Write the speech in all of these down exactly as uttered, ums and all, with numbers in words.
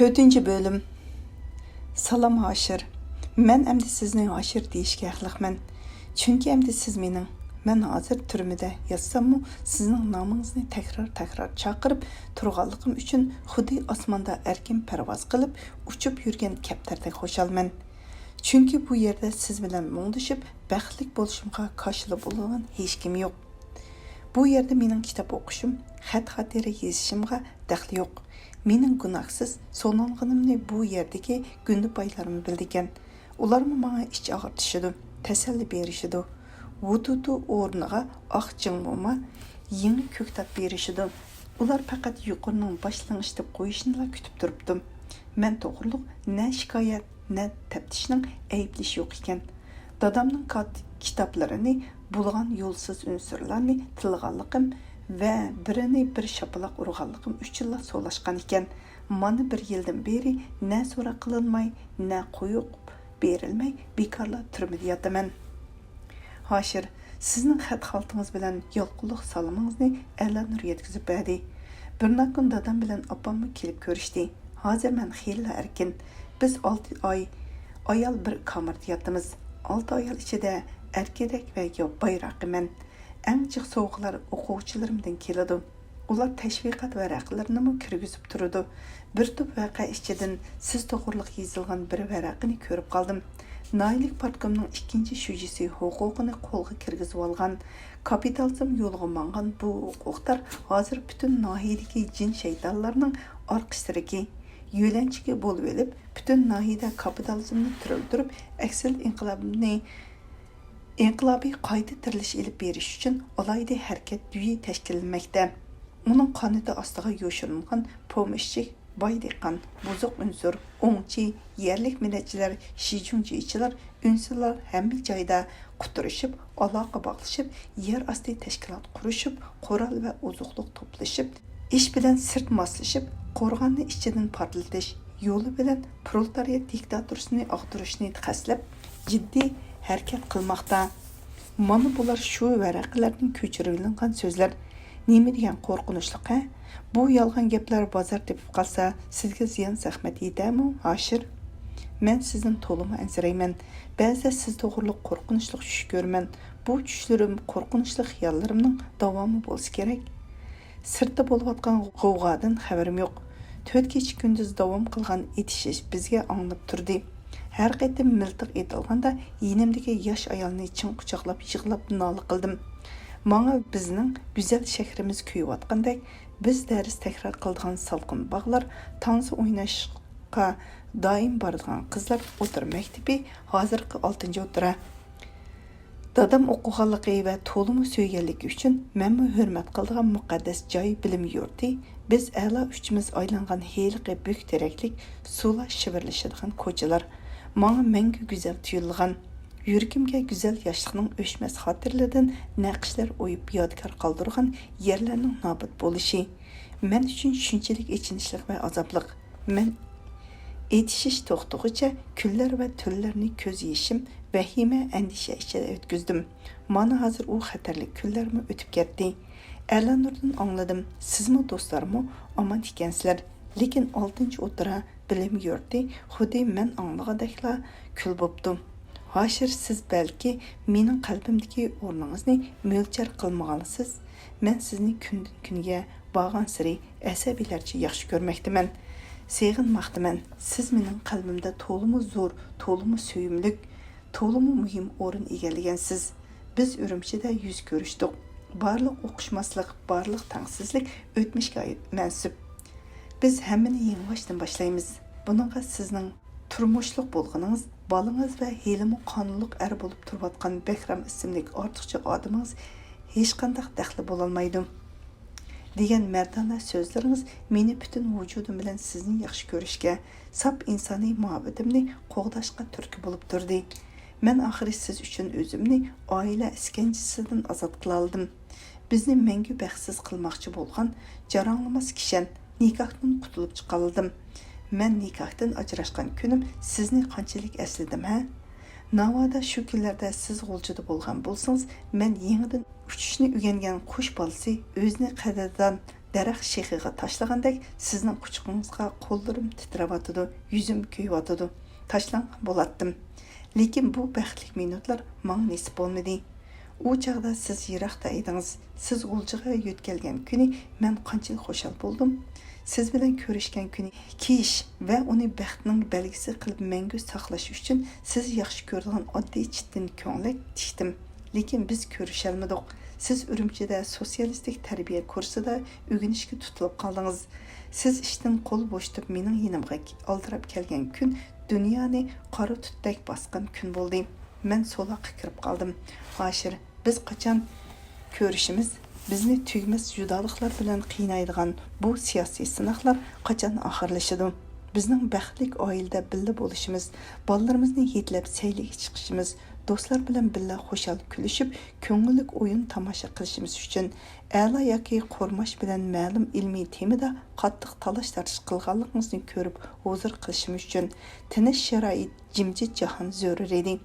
تۆتىنچى بۆلۈم. سالام، ھاشىر. مەن ئەمدى سىزنى ھاشىر دېيىشكە ھەقلىقمەن. چۈنكى ئەمدى سىز مېنىڭ، مەن ھازىر تۈرمىدە ياتساممۇ، سىزنىڭ نامىڭىزنى تەكرار-تەكرار چاقىرىپ تۇرغانلىقىم ئۈچۈن خۇددى ئاسماندا ئەركىن پەرۋاز قىلىپ ئۇچۇپ يۈرگەن كەپتەردەك خۇشالمەن. چۈنكى بۇ يەردە سىز بىلەن مۇڭدىشىپ بەختلىك بولۇشۇمغا كاشىلا بولىدىغان ھېچكىم يوق. بۇ يەردە مېنىڭ كىتاب ئوقۇشۇم، خەت-خاتىرە يېزىشىمغا دەخلى يوق. مېنىڭ گۇناھسىز سولانغىنىمنى بۇ يەردىكى گۇندىپايلارمۇ بىلىدىكەن. ئۇلارمۇ ماڭا ئىچ ئاغرىتىشىدۇ، تەسەللى بېرىشىدۇ. ۋۇدۇدۇ ئورنىغا ئاق جىڭ موما يېڭى كۆكتات بېرىشىدۇ. ئۇلار پەقەت يۇقىرىنىڭ باشلىنىشى دەپ قويۇشىنىلا كۈتۈپ تۇرۇپتۇ. مەن توغرۇلۇق نە شىكايەت، نە تەپتىشنىڭ ئەيىبلىشى يوق ئىكەن. دادامنىڭ كات-، كىتابلىرىنى بۇلغان يولسىز ئۇنسۇرلارنى تىللىغانلىقىم ۋە بىرىنى بىر شاپىلاق ئۇرغانلىقىم ئۈچۈنلا سولاشقان ئىكەن. مانا بىر يىلدىن بېرى نە سوراق قىلىنماي، نە قويۇق بېرىلمەي بىكارلا تۈرمىدە ياتىمەن. ھاشىر، سىزنىڭ خەت خالتىڭىز بىلەن يالقۇنلۇق سالىمىڭىزنى ئەللانۇر يەتكۈزۈپ بەردى. بىرناكۈن دادام بىلەن ئاپاممۇ كېلىپ كۆرۈشتى. ھازىر مەن خېلىلا ئەركىن. بىز ئالتە ئاي ئايال بىر كامېردا ياتىمىز. ئالتە ئايال ئىچىدە ئەركىنرەك ۋە يا-، بايراقى مەن. ئەڭ جىق سوۋغىلار ئوقۇغۇچىلىرىمدىن كېلىدۇ. ئۇلار تەشۋىقات ۋەرەقىلىرىنىمۇ كىرگۈزۈپ تۇرىدۇ. بىر توپ ۋەقە ئىچىدىن سىز توغرىلىق يېزىلغان بىر ۋەرەقىنى كۆرۈپ قالدىم. ناھىيەلىك پارتكومنىڭ ئىككىنچى شۇجىسى ھوقۇقىنى قولغا كىرگۈزۈۋالغان، كاپىتالىزم يولىغا ماڭغان بۇ ئوقدار ھازىر پۈتۈن ناھىيەدىكى جىن-شەيتانلارنىڭ ئارقا تىرىكى، يۆلەنچۈكى بولۇۋېلىپ، پۈتۈن ناھىيەدە كاپىتالىزمنى تىرىلدۈرۈپ، ئەكسىل ئىنقىلابىنى ئىنقىلابىي قايتا تىرىلىش ئېلىپ بېرىش ئۈچۈن ئالاھىدە ھەرىكەت دۈيى تەشكىللىنمەكتە. ئۇنىڭ قانىتى ئاستىغا يوشۇرۇنغان پومېشچىك، باي دېھقان، بۇزۇق ئۇنسۇر، ئوڭچى، يەرلىك مىللەتچىلەر، شىجۇڭجيېچىلار، ئۈنسىلار ھەممە جايدا قۇتۇرۇشۇپ، ئالاقە باغلىشىپ، يەر ئاستى تەشكىلات قۇرۇشۇپ، قورال ۋە ئوزۇقلۇق توپلىشىپ، ئىش بىلەن سىرت ماسلىشىپ، قورغاننى ئىچىدىن پارتلىتىش يولى بىلەن پرولېتارىيەت دىكتاتورىسىنى ئاغدۇرۇشنى قەستلەپ، جىددىي ھەرىكەت قىلماقتا. مانا بۇلار شۇ ۋەرەقىلەردىن كۆچۈرۈۋېلىنغان سۆزلەر. نېمە دېگەن قورقۇنچلۇق، ھە؟ بۇ يالغان گەپلەر بازار تېپىپ قالسا، سىزگە زىيان-زەخمەت يېتەرمۇ، ھاشىر؟ مەن سىزدىن تولىمۇ ئەنسىرەيمەن. بەزىدە سىز توغرۇلۇق قورقۇنچلۇق چۈش كۆرىمەن. بۇ چۈشلىرىم قورقۇنچلۇق خىياللىرىمنىڭ داۋامى بولسا كېرەك. سىرتتا بولۇۋاتقان غوۋغادىن خەۋىرىم يوق. تۆت كېچە-كۈندۈز داۋام قىلغان ئېتىشىش بىزگە ئاڭلىنىپ تۇردى. ھەر قېتىم مىلتىق ئېتىلغاندا، يېنىمدىكى ياش ئايالنى چىڭ قۇچاقلاپ يىغلاپ نالە قىلدىم. ماڭا بىزنىڭ گۈزەل شەھىرىمىز كۆيۈۋاتقاندەك، بىز دەرس تەكرار قىلىدىغان سالقىن باغلار، تانسا ئويناشقا دائىم بارىدىغان قىزلار ئوتتۇرا مەكتىپى، ھازىرقى ئالتىنچى ئوتتۇرا. دادام ئوقۇغانلىقى ۋە تولىمۇ سۆيگەنلىكى ئۈچۈن مەنمۇ ھۆرمەت قىلىدىغان مۇقەددەس جاي بىلىم يۇرتى، بىز ئەلا ئۈچىمىز ئايلانغان ھېلىقى بۈك تېرەكلىك، سۇلار شىۋىرلىشىدىغان كوچىلار ماڭا مەڭگۈ گۈزەل تۇيۇلغان. يۈرىكىمگە گۈزەل ياشلىقنىڭ ئۆچمەس خاتىرىلىرىدىن نەقىشلەر ئويۇپ يادىكار قالدۇرغان يەرلەرنىڭ نابۇت بولۇشى مەن ئۈچۈن شۇنچىلىك ئېچىنىشلىق ۋە ئازابلىق. مەن ئېتىشىش توختىغۇچە كۈنلەر ۋە تۈنلەرنى كۆز يېشىم، ۋەھىمە، ئەندىشە ئىچىدە ئۆتكۈزدۈم. مانا ھازىر ئۇ خەتەرلىك كۈنلەرمۇ ئۆتۈپ كەتتى. ئەلانۇردىن ئاڭلىدىم، سىزمۇ دوستلارمۇ ئامان ئىكەنسىلەر. لېكىن ئالتىنچى ئوتتۇرا بىلىم يۇرتى خۇددى مەن ئاڭلىغاندەكلا كۈل بوپتۇ. ھاشىر، سىز بەلكى مېنىڭ قەلبىمدىكى ئورنىڭىزنى مۆلچەر قىلمىغانسىز. مەن سىزنى كۈندىن-كۈنگە بارغانسېرى ئەسەبىيلەرچە ياخشى كۆرمەكتىمەن، سېغىنماقتىمەن. سىز مېنىڭ قەلبىمدە تولىمۇ زور، تولىمۇ سۆيۈملۈك، تولىمۇ مۇھىم ئورۇن ئىگىلىگەنسىز. بىز ئۈرۈمچىدە يۈز كۆرۈشتۇق. بارلىق ئوخشىماسلىق، بارلىق تەڭسىزلىك ئۆتمۈشكە مەنسۇپ. بىز ھەممىنى يېڭىباشتىن باشلايمىز. بۇنىڭغا سىزنىڭ تۇرمۇشلۇق بولغىنىڭىز، بالىڭىز ۋە ھېلىمۇ قانۇنلۇق ئەر بولۇپ تۇرۇۋاتقان بەھرام ئىسىملىك ئارتۇقچە ئادىمىڭىز ھېچقانداق دەخلى بولالمايدۇ. دېگەن مەردانە سۆزلىرىڭىز مېنى پۈتۈن ۋۇجۇدۇم بىلەن سىزنى ياخشى كۆرۈشكە، ساپ ئىنسانىي مۇھەببىتىمنى قوغداشقا تۈرتكە بولۇپ تۇردى. مەن ئاخىرى سىز ئۈچۈن ئۆزۈمنى ئائىلە ئىسكەنجىسىدىن ئازاد قىلالىدىم. بىزنى مەڭگۈ بەختسىز قىلماقچى بولغان جاراڭلىماس كىشەن نىكاھتىن قۇتۇلۇپ چىقالىدىم. مەن نىكاھتىن ئاجراشقان كۈنۈم سىزنى قانچىلىك ئەسلىدىم، ھە؟ ناۋادا شۇ كۈنلەردە سىز غۇلجىدا بولغان بولسىڭىز، مەن يېڭىدىن ئۇچۇشنى ئۆگەنگەن قۇش بالىسى ئۆزىنى قەدىردان دەرەخ شېخىغا تاشلىغاندەك سىزنىڭ قۇچىقىڭىزغا قوللىرىم تىترەۋاتىدۇ، يۈزۈم كۆيۈۋاتىدۇ. تاشلانغان بولاتتىم. لېكىن بۇ بەختلىك مىنۇتلار ماڭا نېسىپ بولمىدى. ئۇ چاغدا سىز يىراقتا ئىدىڭىز. سىز غۇلجىغا يۆتكەلگەن كۈنى مەن قانچىلىك خۇشال بولدۇم. سىز بىلەن كۆرۈشكەن كۈنى كىيىش ۋە ئۇنى بەختنىڭ بەلگىسى قىلىپ مەڭگۈ ساقلاش ئۈچۈن سىز ياخشى كۆرىدىغان ئاددىي چىتتىن كۆڭلەك تىكتىم. لېكىن بىز كۆرۈشەلمىدۇق. سىز ئۈرۈمچىدە سوتسىيالىستىك تەربىيە كۇرسىدا ئۆگىنىشكە تۇتۇلۇپ قالدىڭىز. سىز ئىشتىن قول بوشىتىپ مېنىڭ يېنىمغا ئالدىراپ كەلگەن كۈن دۇنيانى قارا تۈتتەك باسقان كۈن بولدى. مەن سولاققا كىرىپ قالدىم. ھاشىر، بىز قاچان كۆرۈشىمىز؟ بىزنى تۈگىمەس جۇدالىقلار بىلەن قىينايدىغان بۇ سىياسىي سىناقلار قاچان ئاخىرلىشىدۇ؟ بىزنىڭ بەختلىك ئائىلىدە بىللە بولۇشىمىز، بالىلىرىمىزنى ھېيتلەپ سەيلىگە چىقىشىمىز، دوستلار بىلەن بىللە خۇشال كۈلۈشۈپ، كۆڭۈللۈك ئويۇن تاماشا قىلىشىمىز ئۈچۈن ئەلا ياكى قورماش بىلەن مەلۇم ئىلمىي تېمىدا قاتتىق تالاش-تارتىش قىلغانلىقىڭىزنى كۆرۈپ ھۇزۇر قىلىشىم ئۈچۈن تىنچ شارائىت، جىمجىت جاھان زۆرۈر ئىدى.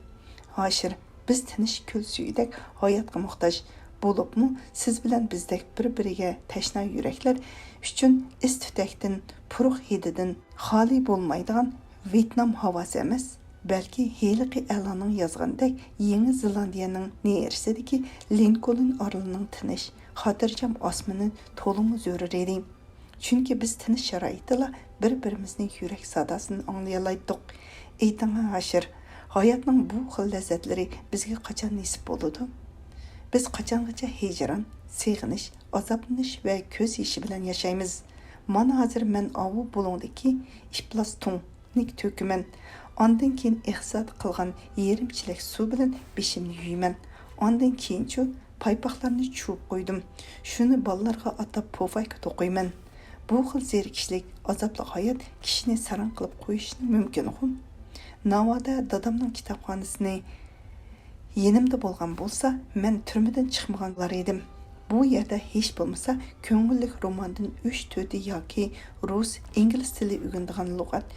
ھاشىر، بىز تىنچ كۆل سۈيىدەك ھاياتقا موھتاج. بولۇپمۇ سىز بىلەن بىزدەك بىر-بىرىگە تەشنا يۈرەكلەر ئۈچۈن ئىس تۈتەكتىن، پۇرۇق ھىدىدىن خالىي بولمايدىغان ۋيېتنام ھاۋاسى ئەمەس، بەلكى ھېلىقى ئەلانىڭ يازغىنىدەك يېڭى زېلاندىيەنىڭ نېرىسىدىكى لىنكولن ئارىلىنىڭ تىنچ، خاتىرجەم ئاسمىنى تولىمۇ زۆرۈر ئىدى. چۈنكى بىز تىنچ شارائىتتىلا بىر-بىرىمىزنى يۈرەك ساداسىدىن ئاڭلىيالايتتۇق. ئېيتىڭ، ھاشىر، ھاياتنىڭ بۇ خىل لەززەتلىرى بىزگە قاچان نېسىپ بولىدۇ؟ بىز قاچانغىچە ھىجران، سېغىنىش، ئازابلىنىش ۋە كۆز يېشى بىلەن ياشايمىز؟ مانا ھازىر مەن ئاۋۇ بۇلۇڭدىكى ئىپلاس تۇڭ نى تۆكىمەن. ئاندىن كېيىن ئېقىزدا قالغان يېرىم چېلەك سۇ بىلەن بېشىمنى يۇيىمەن. ئاندىن كېيىنچۇ؟ پايپاقلارنى چۇۋۇپ قويدۇم. شۇنى بالىلارغا ئاتاپ پوۋايكا توقۇيمەن. بۇ خىل زېرىكىشلىك، ئازابلىق ھايات كىشىنى ساراڭ قىلىپ قويۇشى مۇمكىنغۇ؟ ناۋادا دادامنىڭ كىتابخانىسىنى يېنىمدا بولغان بولسا، مەن تۈرمىدىن چىقمىغان بولار ئىدىم. بۇ يەردە ھېچ بولمىسا كۆڭۈللۈك روماندىن ئۈچ تۆتى ياكى رۇس، ئىنگلىز تىلى ئۆگىنىدىغان لۇغەت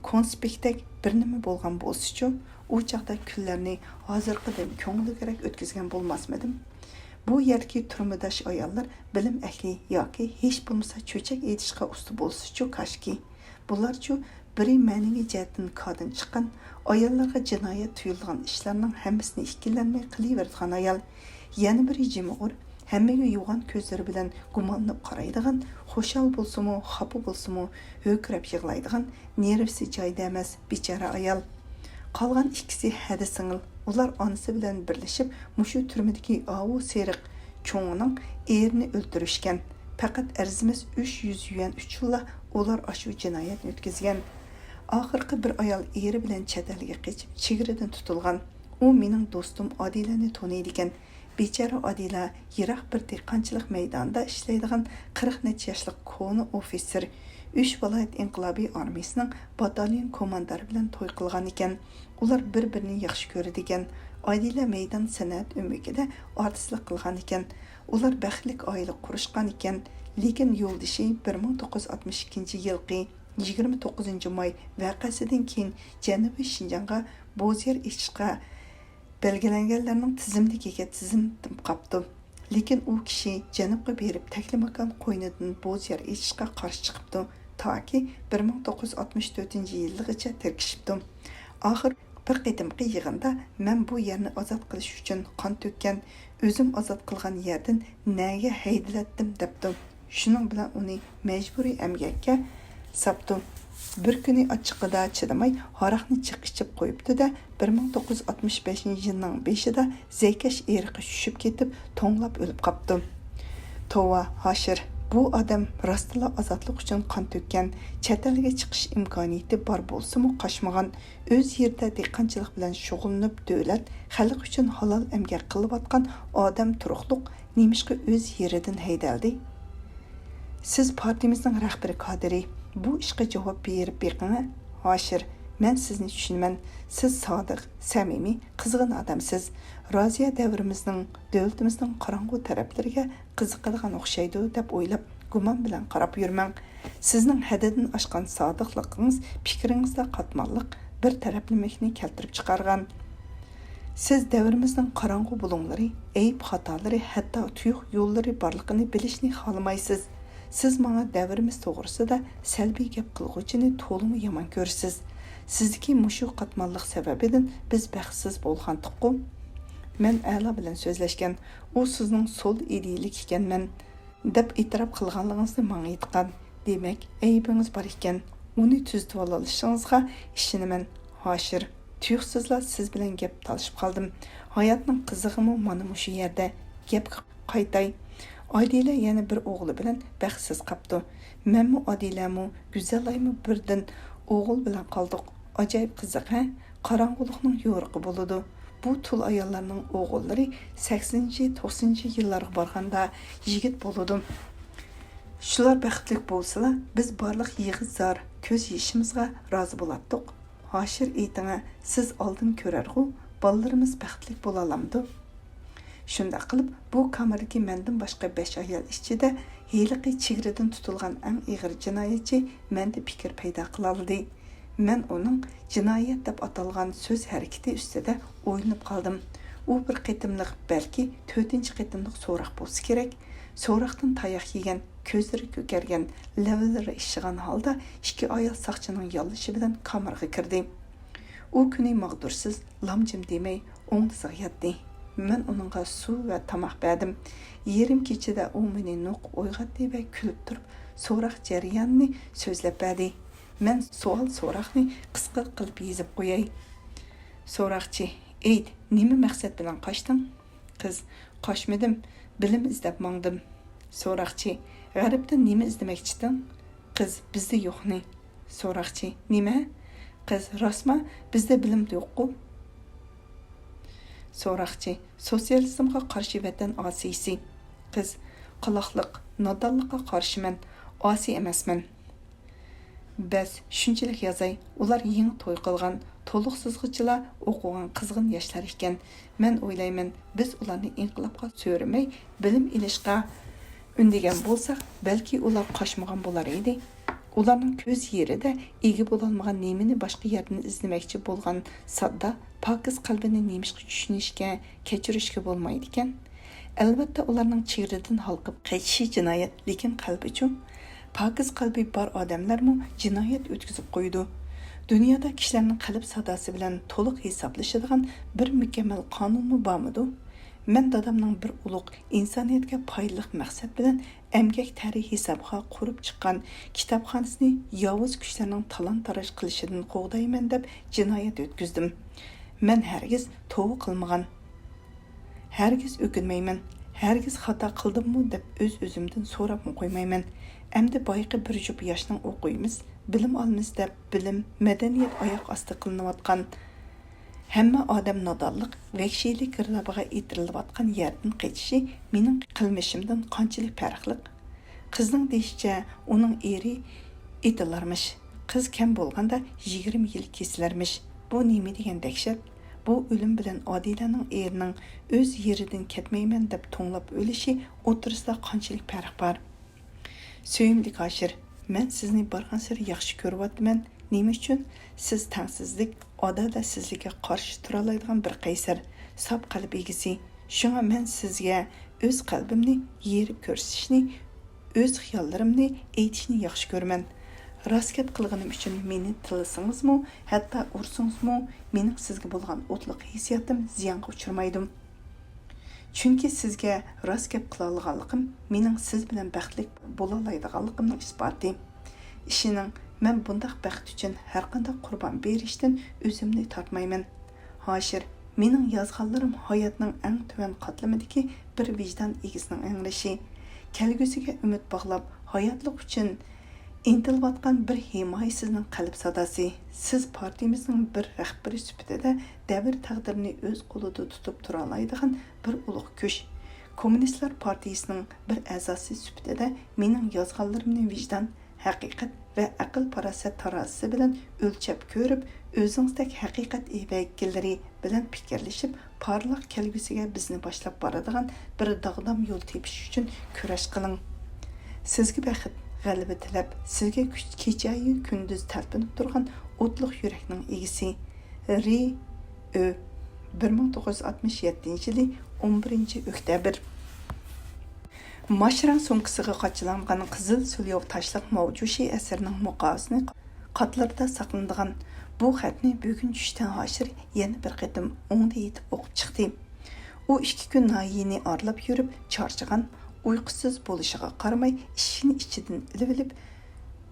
كونسپىكتەك بىر نېمە بولغان بولسىچۇ، ئۇ چاغدا كۈنلەرنى ھازىرقىدىن كۆڭۈللۈكرەك ئۆتكۈزگەن بولماسمىدىم؟ بۇ يەردىكى تۈرمىداش ئاياللار بىلىم ئەھلى ياكى ھېچ بولمىسا چۆچەك ئېيتىشقا ئۇستا بولسىچۇ كاشكى. بۇلارچۇ بىرى مەنىۋى جەھەتتىن كاردىن چىققان، ئاياللارغا جىنايەت تۇيۇلىدىغان ئىشلارنىڭ ھەممىسىنى ئىككىلەنمەي قىلىۋېرىدىغان ئايال. يەنە بىرى جىمىغۇر، ھەممىگە يوغان كۆزلىرى بىلەن گۇمانلىنىپ قارايدىغان، خۇشال بولسىمۇ، خاپا بولسىمۇ، ھۆركىرەپ يىغلايدىغان، نېرۋىسى جايىدا ئەمەس بىچارە ئايال. قالغان ئىككىسى ھەدە سىڭىل. ئۇلار ئانىسى بىلەن بىرلىشىپ مۇشۇ تۈرمىدىكى ئاۋۇ سېرىق چوڭىنىڭ ئېرىنى ئۆلتۈرۈشكەن. پەقەت ئەرزىمەس ئۈچ يۈز يۈەن ئۈچۈنلا ئۇلار ئاشۇ جىنايەتنى ئۆتكۈزگەن. ئاخىرقى بىر ئايال ئېرى بىلەن چەت ئەلگە قېچىپ، چېگرىدىن تۇتۇلغان. ئۇ مېنىڭ دوستۇم ئادىلەنى تونۇيدىكەن. بىچارە ئادىلە يىراق بىر دېھقانچىلىق مەيدانىدا ئىشلەيدىغان قىرىق نەچچە ياشلىق كونا ئوفىتسېر، ئۈچ ۋىلايەت ئىنقىلابىي ئارمىيىسىنىڭ باتاليون كوماندىرى بىلەن توي قىلغان ئىكەن. ئۇلار بىر-بىرىنى ياخشى كۆرىدىكەن. ئادىلە مەيدان سەنئەت ئۆمىكىدە ئارتىسلىق قىلغان ئىكەن. ئۇلار بەختلىك ئائىلە قۇرۇشقان ئىكەن. لېكىن يولدىشى بىر مىڭ توققۇز يۈز ئاتمىش ئىككىنچى يىلقى يىگىرمە توققۇزىنچى ماي ۋەقەسىدىن كېيىن جەنۇبىي شىنجاڭغا بوزيەر ئېچىشقا بەلگىلەنگەنلەرنىڭ تىزىملىكىگە تىزىملىنىپ قاپتۇ. لېكىن ئۇ كىشى جەنۇبقا بېرىپ، تەكلىماكان قوينىدىن بوزيەر ئېچىشقا قارشى چىقىپتۇ، تاكى بىر مىڭ توققۇز يۈز ئاتمىش تۆتىنچى يىللىغىچە تىركىشىپتۇ. ئاخىر بىر قېتىمقى يىغىندا مەن بۇ يەرنى ئازاد قىلىش ئۈچۈن قان تۆككەن، ئۆزۈم ئازاد قىلغان يەردىن نەگە ھەيدىلەتتىم دەپتۇ. شۇنىڭ بىلەن ئۇنى مەجبۇرىي ئەمگەككە ساپتۇ. بىر كۈنى ئاچچىقىدا چىدىماي ھاراقنى جىق ئىچىپ قويۇپتۇ-دە، بىر مىڭ توققۇز يۈز ئاتمىش بەشىنچى يىلنىڭ بېشىدا زەيكەش ئېرىققا چۈشۈپ كېتىپ، توڭلاپ ئۆلۈپ قاپتۇ. توۋا، ھاشىر، بۇ ئادەم راستلا ئازادلىق ئۈچۈن قان تۆككەن، چەت ئەلگە چىقىش ئىمكانىيىتى بار بولسىمۇ قاچمىغان، ئۆز يېرىدە دېھقانچىلىق بىلەن شۇغۇللىنىپ، دۆلەت، خەلق ئۈچۈن ھالال ئەمگەك قىلىۋاتقان ئادەم تۇرۇقلۇق نېمىشقا ئۆز يېرىدىن ھەيدەلدى؟ سىز پارتىيىمىزنىڭ رەھبىرىي كادىرى. بۇ ئىشقا جاۋاب بېرىپ بېقىڭە، ھاشىر. مەن سىزنى چۈشىنىمەن. سىز سادىق، سەمىمىي، قىزغىن ئادەمسىز. رازىيە دەۋرىمىزنىڭ، دۆلىتىمىزنىڭ قاراڭغۇ تەرەپلىرىگە قىزىقىدىغان ئوخشايدۇ، دەپ ئويلاپ، گۇمان بىلەن قاراپ يۈرمەڭ. سىزنىڭ ھەددىدىن ئاشقان سادىقلىقىڭىز پىكرىڭىزدە قاتماللىق بىر تەرەپلىمىلىكنى كەلتۈرۈپ چىقارغان. سىز دەۋرىمىزنىڭ قاراڭغۇ بۇلۇڭلىرى، ئەيىب خاتالىرى، ھەتتا تۇيۇق يوللىرى بارلىقىنى بىلىشنى خالىمايسىز. سىز ماڭا دەۋرىمىز توغرىسىدا سەلبىي گەپ قىلغۇچىنى تولىمۇ يامان كۆرىسىز. سىزدىكى مۇشۇ قاتماللىق سەۋەبىدىن بىز بەختسىز بولغانتۇققۇ؟ مەن ئەلا بىلەن سۆزلەشكەن، ئۇ سىزنىڭ سول ئىدىيىلىك ئىكەنمەن دەپ ئېتىراپ قىلغانلىقىڭىزنى ماڭا ئېيتقان. دېمەك، ئەيىبىڭىز بار ئىكەن. ئۇنى تۈزىتىۋالالىشىڭىزغا ئىشىنىمەن، ھاشىر. تۇيۇقسىزلا سىز بىلەن گەپ تالىشىپ قالدىم. ھاياتنىڭ قىزىقىمۇ مانا مۇشۇ يەردە. گەپكە قايتاي. ئادىلە يەنە بىر ئوغلى بىلەن بەختسىز قاپتۇ. مەنمۇ، ئادىلەمۇ، گۈزەلايمۇ بىردىن ئوغۇل بىلەن قالدۇق. ئاجايىپ قىزىق، ھە؟ قاراڭغۇلۇقنىڭ يورۇقى بولىدۇ. بۇ تۇل ئاياللارنىڭ ئوغۇللىرى سەكسىنىنچى، توقسىنىنچى يىللارغا بارغاندا يىگىت بولىدۇ. شۇلار بەختلىك بولسىلا، بىز بارلىق يىغا-زار، كۆز يېشىمىزغا رازى بولاتتۇق. ھاشىر، ئېيتىڭە، سىز ئالدىن كۆرەرغۇ، بالىلىرىمىز بەختلىك بولالامدۇ؟ شۇنداق قىلىپ، بۇ كامېردىكى مەندىن باشقا بەش ئايال ئىچىدە ھېلىقى چېگرىدىن تۇتۇلغان ئەڭ ئېغىر جىنايەتچى مەندە پىكىر پەيدا قىلالىدى. مەن ئۇنىڭ جىنايەت دەپ ئاتالغان سۆز ھەرىكىتى ئۈستىدە ئويلىنىپ قالدىم. ئۇ بىر قېتىملىق، بەلكى تۆتىنچى قېتىملىق سوراق بولسا كېرەك. سوراقتىن تاياق يېگەن، كۆزلىرى كۆكەرگەن، لەۋلىرى ئىششىغان ھالدا ئىككى ئايال ساقچىنىڭ ياللىشى بىلەن كامېرغا كىردى. ئۇ كۈنى ماغدۇرسىز، لام-جىم دېمەي، ئوڭدىسىغا ياتتى. مەن ئۇنىڭغا سۇ ۋە تاماق بەردىم. يېرىم كېچىدە ئۇ مېنى نوقۇپ ئويغاتتى ۋە كۈلۈپ تۇرۇپ سوراق جەريانىنى سۆزلەپ بەردى. مەن سوئال-سوراقنى قىسقا قىلىپ يېزىپ قوياي. سوراقچى، ئېيت، نېمە مەقسەت بىلەن قاچتىڭ؟ قىز، قاچمىدىم، بىلىم ئىزدەپ ماڭدىم. سوراقچى، غەربتە نېمە ئىزدىمەكچىدىڭ؟ قىز، بىزدە يوقنى. سوراقچى، نېمە؟ قىز، راستما؟ بىزدە بىلىم يوققۇ؟ سوراقچى، سوتسىيالىزمغا قارشى ۋەتەن ئاسىيسى. قىز، قالاقلىق، نادانلىققا قارشىمەن، ئاسىي ئەمەسمەن. بەس، شۇنچىلىك يازاي، ئۇلار يېڭى توي قىلغان، تولۇقسىزغىچىلا ئوقۇغان قىزغىن ياشلار ئىكەن. مەن ئويلايمەن، بىز ئۇلارنى ئىنقىلابقا سۆرىمەي، بىلىم ئېلىشقا ئۈندىگەن بولساق، بەلكى ئۇلار قاچمىغان بولار ئىدى. ئۇلارنىڭ كۆز يېرىدە ئىگە بولالمىغان نېمىنى باشقا يەردىن ئىزدىمەكچى بولغان ساددا، پاكىز قەلبىنى نېمىشقا چۈشىنىشكە، كەچۈرۈشكە بولمايدىكەن؟ ئەلۋەتتە، ئۇلارنىڭ چېگرىدىن ھالقىپ قېچىشى جىنايەت، لېكىن قەلبىچۇ؟ پاكىز قەلبى بار ئادەملەرمۇ جىنايەت ئۆتكۈزۈپ قويىدۇ. دۇنيادا كىشىلەرنىڭ قەلب ساداسى بىلەن تولۇق ھېسابلىشىدىغان بىر مۇكەممەل قانۇنمۇ بارمىدۇ؟ مەن دادامنىڭ بىر ئۇلۇغ ئىنسانىيەتكە پايدىلىق مەقسەت بىلەن ئەمگەك تەرى ھېسابىغا قۇرۇپ چىققان كىتابخانىسىنى ياۋۇز كۈچلەرنىڭ تالان-تاراج قىلىشىدىن قوغدايمەن دەپ جىنايەت ئۆتكۈزدۈم. مەن ھەرگىز توۋا قىلمىغان. ھەرگىز ئۆكۈنمەيمەن. ھەرگىز خاتا قىلدىممۇ دەپ ئۆز-ئۆزۈمدىن سوراپمۇ قويمايمەن. ئەمدى بايىقى بىر جۈپ ياشنىڭ ئوقۇيمىز، بىلىم ئالىمىز دەپ بىلىم، مەدەنىيەت ئاياق ئاستى قىلىنىۋاتقان، ھەممە ئادەم نادانلىق، ۋەھشىيلىك گىردابىغا ئېتىلىۋاتقان يەردىن قېچىشى مېنىڭ قىلمىشىمدىن قانچىلىك پەرقلىق؟ قىزنىڭ دېيىشىچە، ئۇنىڭ ئېرى ئېتىلارمىش. قىز كەم بولغاندا يىگىرمە يىل كېسىلەرمىش. بۇ نېمە دېگەن دەھشەت؟ بۇ ئۆلۈم بىلەن ئادىلەنىڭ ئېرىنىڭ ئۆز يېرىدىن كەتمەيمەن دەپ توڭلاپ ئۆلۈشى ئوتتۇرىسىدا قانچىلىك پەرق بار؟ سۆيۈملۈك ھاشىر، مەن سىزنى بارغانسېرى ياخشى كۆرۈۋاتىمەن. نېمە ئۈچۈن؟ سىز تەڭسىزلىك، ئادالەتسىزلىككە قارشى تۇرالايدىغان بىر قەيسەر، ساپ قەلب ئىگىسى. شۇڭا مەن سىزگە ئۆز قەلبىمنى يېرىپ كۆرسىتىشنى، ئۆز خىياللىرىمنى ئېيتىشنى ياخشى كۆرىمەن. راست گەپ قىلغىنىم ئۈچۈن مېنى تىللىسىڭىزمۇ، ھەتتا ئۇرسىڭىزمۇ، مېنىڭ سىزگە بولغان ئوتلۇق ھېسسىياتىم زىيانغا ئۇچرىمايدۇ. چۈنكى سىزگە راست گەپ قىلالىغانلىقىم مېنىڭ سىز بىلەن بەختلىك بولالايدىغانلىقىمنىڭ ئىسپاتى. ئىشىنىڭ، مەن بۇنداق بەخت ئۈچۈن ھەرقانداق قۇربان بېرىشتىن ئۆزۈمنى تارتمايمەن. ھاشىر، مېنىڭ يازغانلىرىم ھاياتنىڭ ئەڭ تۆۋەن قاتلىمىدىكى بىر ۋىجدان ئىگىسىنىڭ ئىڭرىشى. كەلگۈسىگە ئۈمىد باغلاپ، ھاياتلىق ئۈچۈن ئىنتىلىۋاتقان بىر ھىمايىسىزنىڭ قەلب ساداسى. سىز پارتىيىمىزنىڭ بىر رەھبىرى سۈپىتىدە دەۋر تەقدىرىنى ئۆز قولىدا تۇتۇپ تۇرالايدىغان بىر ئۇلۇغ كۈچ. كوممۇنىستلار پارتىيىسىنىڭ بىر ئەزاسى سۈپىتىدە مېنىڭ يازغانلىرىمنى ۋىجدان، ھەقىقەت ۋە ئەقىل-پاراسەت تارازىسى بىلەن ئۆلچەپ كۆرۈپ، ئۆزىڭىزدەك ھەقىقەت ئىگىلىرى بىلەن پىكىرلىشىپ، پارلاق كەلگۈسىگە بىزنى باشلاپ بارىدىغان بىر داغدام يول تېپىش ئۈچۈن كۈرەش قىلىڭ. سىزگە بەخت، غەلىبە تىلەپ، سىزگە كۈچ، كېچەيۇ كۈندۈز تەلپۈنۈپ تۇرغان ئوتلۇق يۈرەكنىڭ ئىگىسى، رى ئۆ، بىر مىڭ توققۇز يۈز ئاتمىش يەتتىنچى يىلى ئون بىرىنچى ئۆكتەبىر. ماش رەڭ سومكىسىغا قاچىلانغان قىزىل سۇلياۋ تاشلىق ماۋجۇشى ئەسىرىنىڭ مۇقاۋىسىنى قاتلىرىدا ساقلىنىدىغان بۇ خەتنى بۈگۈن چۈشتە ھاشىر يەنە بىر قېتىم ئوڭدا يېتىپ ئوقۇپ چىقتى. ئۇ ئىككى كۈن ناھىيىنى ئارىلاپ يۈرۈپ چارچىغان، ئۇيقۇسىز بولۇشىغا قارىماي، ئىشىكنى ئىچىدىن ئېلىۋېلىپ،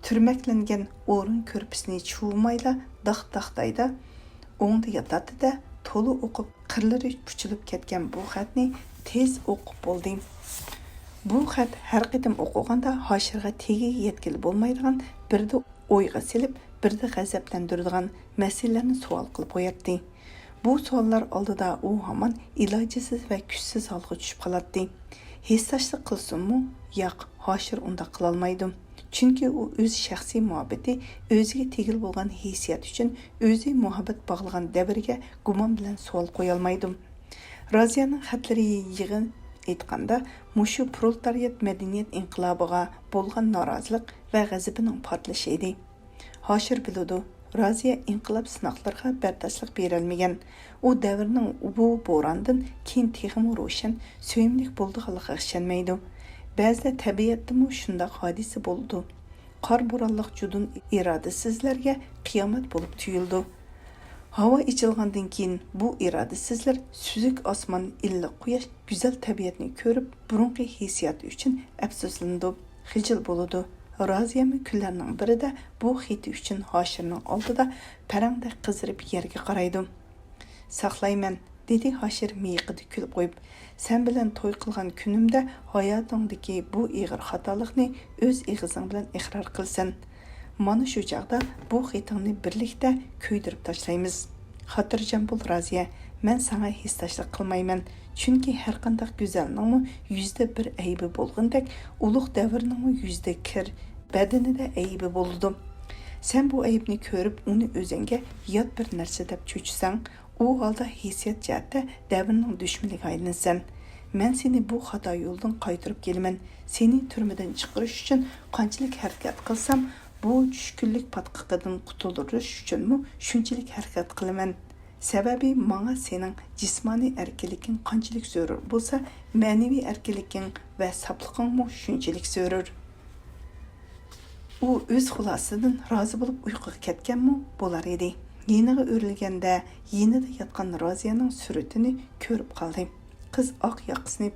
تۈرمەكلەنگەن ئورۇن كۆرپىسىنى چۇۋۇمايلا داق-داقتايدا ئوڭدا ياتاتتى-دە، تولا ئوقۇپ، قىرلىرى پۇچىلىپ كەتكەن بۇ خەتنى تېز ئوقۇپ بولدى. بۇ خەت ھەر قېتىم ئوقۇغاندا ھاشىرغا تېگىگە يەتكىلى بولمايدىغان، بىردە ئويغا سېلىپ، بىردە غەزەپلەندۈرىدىغان مەسىلىلەرنى سوئال قىلىپ قوياتتى. بۇ سوئاللار ئالدىدا ئۇ ھامان ئىلاجىسىز ۋە كۈچسىز ھالغا چۈشۈپ قالاتتى. ھېسداشلىق قىلسۇنمۇ؟ ياق، ھاشىر ئۇنداق قىلالمايدۇ. چۈنكى ئۇ ئۆز شەخسىي مۇھەببىتى، ئۆزىگە تېگىلى بولغان ھېسسىيات ئۈچۈن ئۆزى مۇھەببەت باغلىغان دەۋرگە گۇمان بىلەن سوئال قويالمايدۇ. رازىيەنىڭ خەتلىرى يىغىن ئېيتقاندا، مۇشۇ پرولېتارىيەت مەدەنىيەت ئىنقىلابىغا بولغان نارازىلىق ۋە غەزىپىنىڭ پارتلىشى ئىدى. ھاشىر بىلىدۇ، رازىيە ئىنقىلاب سىناقلىرىغا بەرداشلىق بېرەلمىگەن. ئۇ دەۋرنىڭ بۇ بوراندىن كېيىن تېخىمۇ روشەن، سۆيۈملۈك بولىدىغانلىقىغا ئىشەنمەيدۇ. بەزىدە تەبىئەتتىمۇ شۇنداق ھادىسە بولىدۇ. قار بورانلىق جۇدۇن ئىرادىسىزلەرگە قىيامەت بولۇپ تۇيۇلىدۇ. ھاۋا ئېچىلغاندىن كېيىن بۇ ئىرادىسىزلەر سۈزۈك ئاسمان، ئىللىق قۇياش، گۈزەل تەبىئەتنى كۆرۈپ، بۇرۇنقى ھېسسىياتى ئۈچۈن ئەپسۇسلىنىدۇ، خىجىل بولىدۇ. رازىيەمۇ كۈنلەرنىڭ بىرىدە بۇ خېتى ئۈچۈن ھاشىرنىڭ ئالدىدا پەرەڭدەك قىزىرىپ يەرگە قارايدۇ. ساقلايمەن، دېدى ھاشىر مىيىقىدا كۈلۈپ قويۇپ. سەن بىلەن توي قىلغان كۈنۈمدە ھاياتىڭدىكى بۇ ئېغىر خاتالىقنى ئۆز ئېغىزىڭ بىلەن ئىقرار قىلىسەن. مانا شۇ چاغدا بۇ خېتىڭنى بىرلىكتە كۆيدۈرۈپ تاشلايمىز. خاتىرجەم بول، رازىيە، مەن ساڭا ھېسداشلىق قىلمايمەن. چۈنكى ھەرقانداق گۈزەلنىڭمۇ يۈزدە بىر ئەيىبى بولغىنىدەك، ئۇلۇغ دەۋرنىڭمۇ يۈزدە كىر، بەدىنىدە ئەيىبى بولىدۇ. سەن بۇ ئەيىبنى كۆرۈپ، ئۇنى ئۆزۈڭگە يات بىر نەرسە دەپ چۆچۈسەڭ، ئۇ ھالدا ھېسسىيات جەھەتتە دەۋرنىڭ دۈشمىنىگە ئايلىنىسەن. مەن سېنى بۇ خاتا يولدىن قايتۇرۇپ كېلىمەن. سېنى تۈرمىدىن چىقىرىش ئۈچۈن قانچىلىك ھەرىكەت قىلسام، بۇ چۈشكۈنلۈك پاتقىقىدىن قۇتۇلدۇرۇش ئۈچۈنمۇ شۇنچىلىك ھەرىكەت قىلىمەن. سەۋەبى، ماڭا سېنىڭ جىسمانىي ئەركىنلىكىڭ قانچىلىك زۆرۈر بولسا، مەنىۋى ئەركىنلىكىڭ ۋە ساپلىقىڭمۇ شۇنچىلىك زۆرۈر. ئۇ ئۆز خۇلاسىدىن رازى بولۇپ ئۇيقۇغا كەتكەنمۇ بولار ئىدى. يېنىغا ئۆرۈلگەندە، يېنىدا ياتقان رازىيەنىڭ سۈرىتىنى كۆرۈپ قالدى. قىز ئاق ياقىسىنى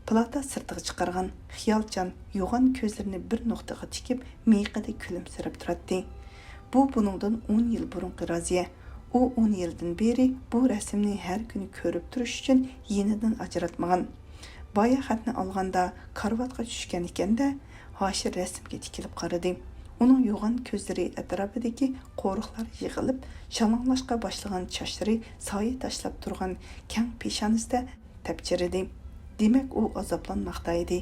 پىلاتا سىرتىغا چىقارغان، خىيالچان، يوغان كۆزلىرىنى بىر نۇقتىغا تىكىپ، مىيىقىدا كۈلۈمسىرەپ تۇراتتى. بۇ بۇنىڭدىن ئون يىل بۇرۇنقى رازىيە. ئۇ ئون يىلدىن بېرى بۇ رەسىمنى ھەر كۈنى كۆرۈپ تۇرۇش ئۈچۈن يېنىدىن ئاجراتمىغان. بايا خەتنى ئالغاندا، كارىۋاتقا چۈشكەن ئىكەن-دە، ھاشىر رەسىمگە تىكىلىپ قارىدى. ئۇنىڭ يوغان كۆزلىرى ئەتراپىدىكى قورۇقلار يىغىلىپ، شالاڭلاشقا باشلىغان چاچلىرى سايە تاشلاپ تۇرغان كەڭ پېشانىسىدە تەپچىرىدى. دېمەك، ئۇ ئازابلانماقتا ئىدى.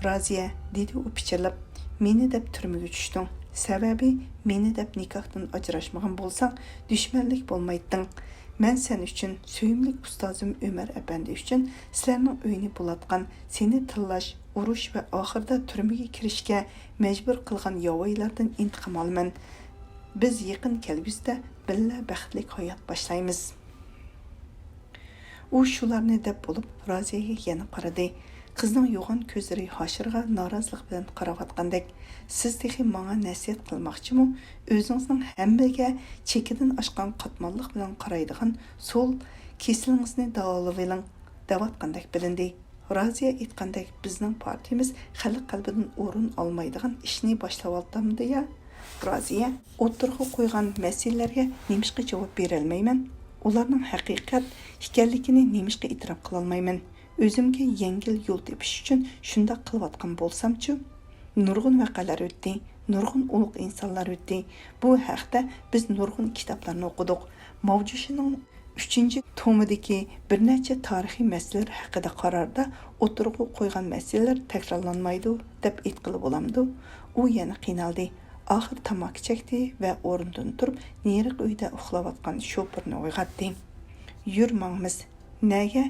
رازىيە، دېدى ئۇ پىچىرلاپ، مېنى دەپ تۈرمىگە چۈشتۈڭ. سەۋەبى، مېنى دەپ نىكاھتىن ئاجراشمىغان بولساڭ، دۈشمەنلىك بولمايتتىڭ. مەن سەن ئۈچۈن، سۆيۈملۈك ئۇستازىم ئۆمەر ئەپەندى ئۈچۈن سىلەرنىڭ ئۆيىنى بۇلاتقان، سېنى تىللاش، ئۇرۇش ۋە ئاخىرىدا تۈرمىگە كىرىشكە مەجبۇر قىلغان ياۋايىلاردىن ئىنتىقام ئالىمەن. بىز يېقىن كەلگۈسىدە بىللە بەختلىك ھايات باشلايمىز. ئۇ شۇلارنى دەپ بولۇپ، رازىيەگە يەنە قارىدى. قىزنىڭ يوغان كۆزلىرى ھاشىرغا نارازىلىق بىلەن قاراۋاتقاندەك. سىز تېخى ماڭا نەسىھەت قىلماقچىمۇ؟ ئۆزىڭىزنىڭ ھەممىگە چېكىدىن ئاشقان قاتماللىق بىلەن قارايدىغان سول كېسىلىڭىزنى داۋالىۋېلىڭ، دەۋاتقاندەك بىلىندى. رازىيە ئېيتقاندەك، بىزنىڭ پارتىيىمىز خەلق قەلبىدىن ئورۇن ئالمايدىغان ئىشنى باشلاۋالدىمدۇ يا؟ رازىيە، ئوتتۇرىغا قويغان مەسىلىلەرگە نېمىشقا جاۋاب بېرەلمەيمەن؟ ئۇلارنىڭ ھەقىقەت ئىكەنلىكىنى نېمىشقا ئېتىراپ قىلالمايمەن؟ ئۆزۈمگە يەڭگىل يول تېپىش ئۈچۈن شۇنداق قىلىۋاتقان بولسامچۇ؟ نۇرغۇن ۋەقەلەر ئۆتتى، نۇرغۇن ئۇلۇغ ئىنسانلار ئۆتتى. بۇ ھەقتە بىز نۇرغۇن كىتابلارنى ئوقۇدۇق. ماۋجۇشىنىڭ ئۈچىنچى تومىدىكى بىر نەچچە تارىخىي مەسىلىلەر ھەققىدە قاراردا ئوتتۇرىغا قويغان مەسىلىلەر تەكرارلانمايدۇ، دەپ ئېيتقىلى بولامدۇ؟ ئۇ يەنە قىينالدى. ئاخىر تاماكا چەكتى ۋە ئورنىدىن تۇرۇپ، نېرىقى ئۆيدە ئۇخلاۋاتقان شوپۇرنى ئويغاتتى. يۈر، ماڭىمىز. نەگە؟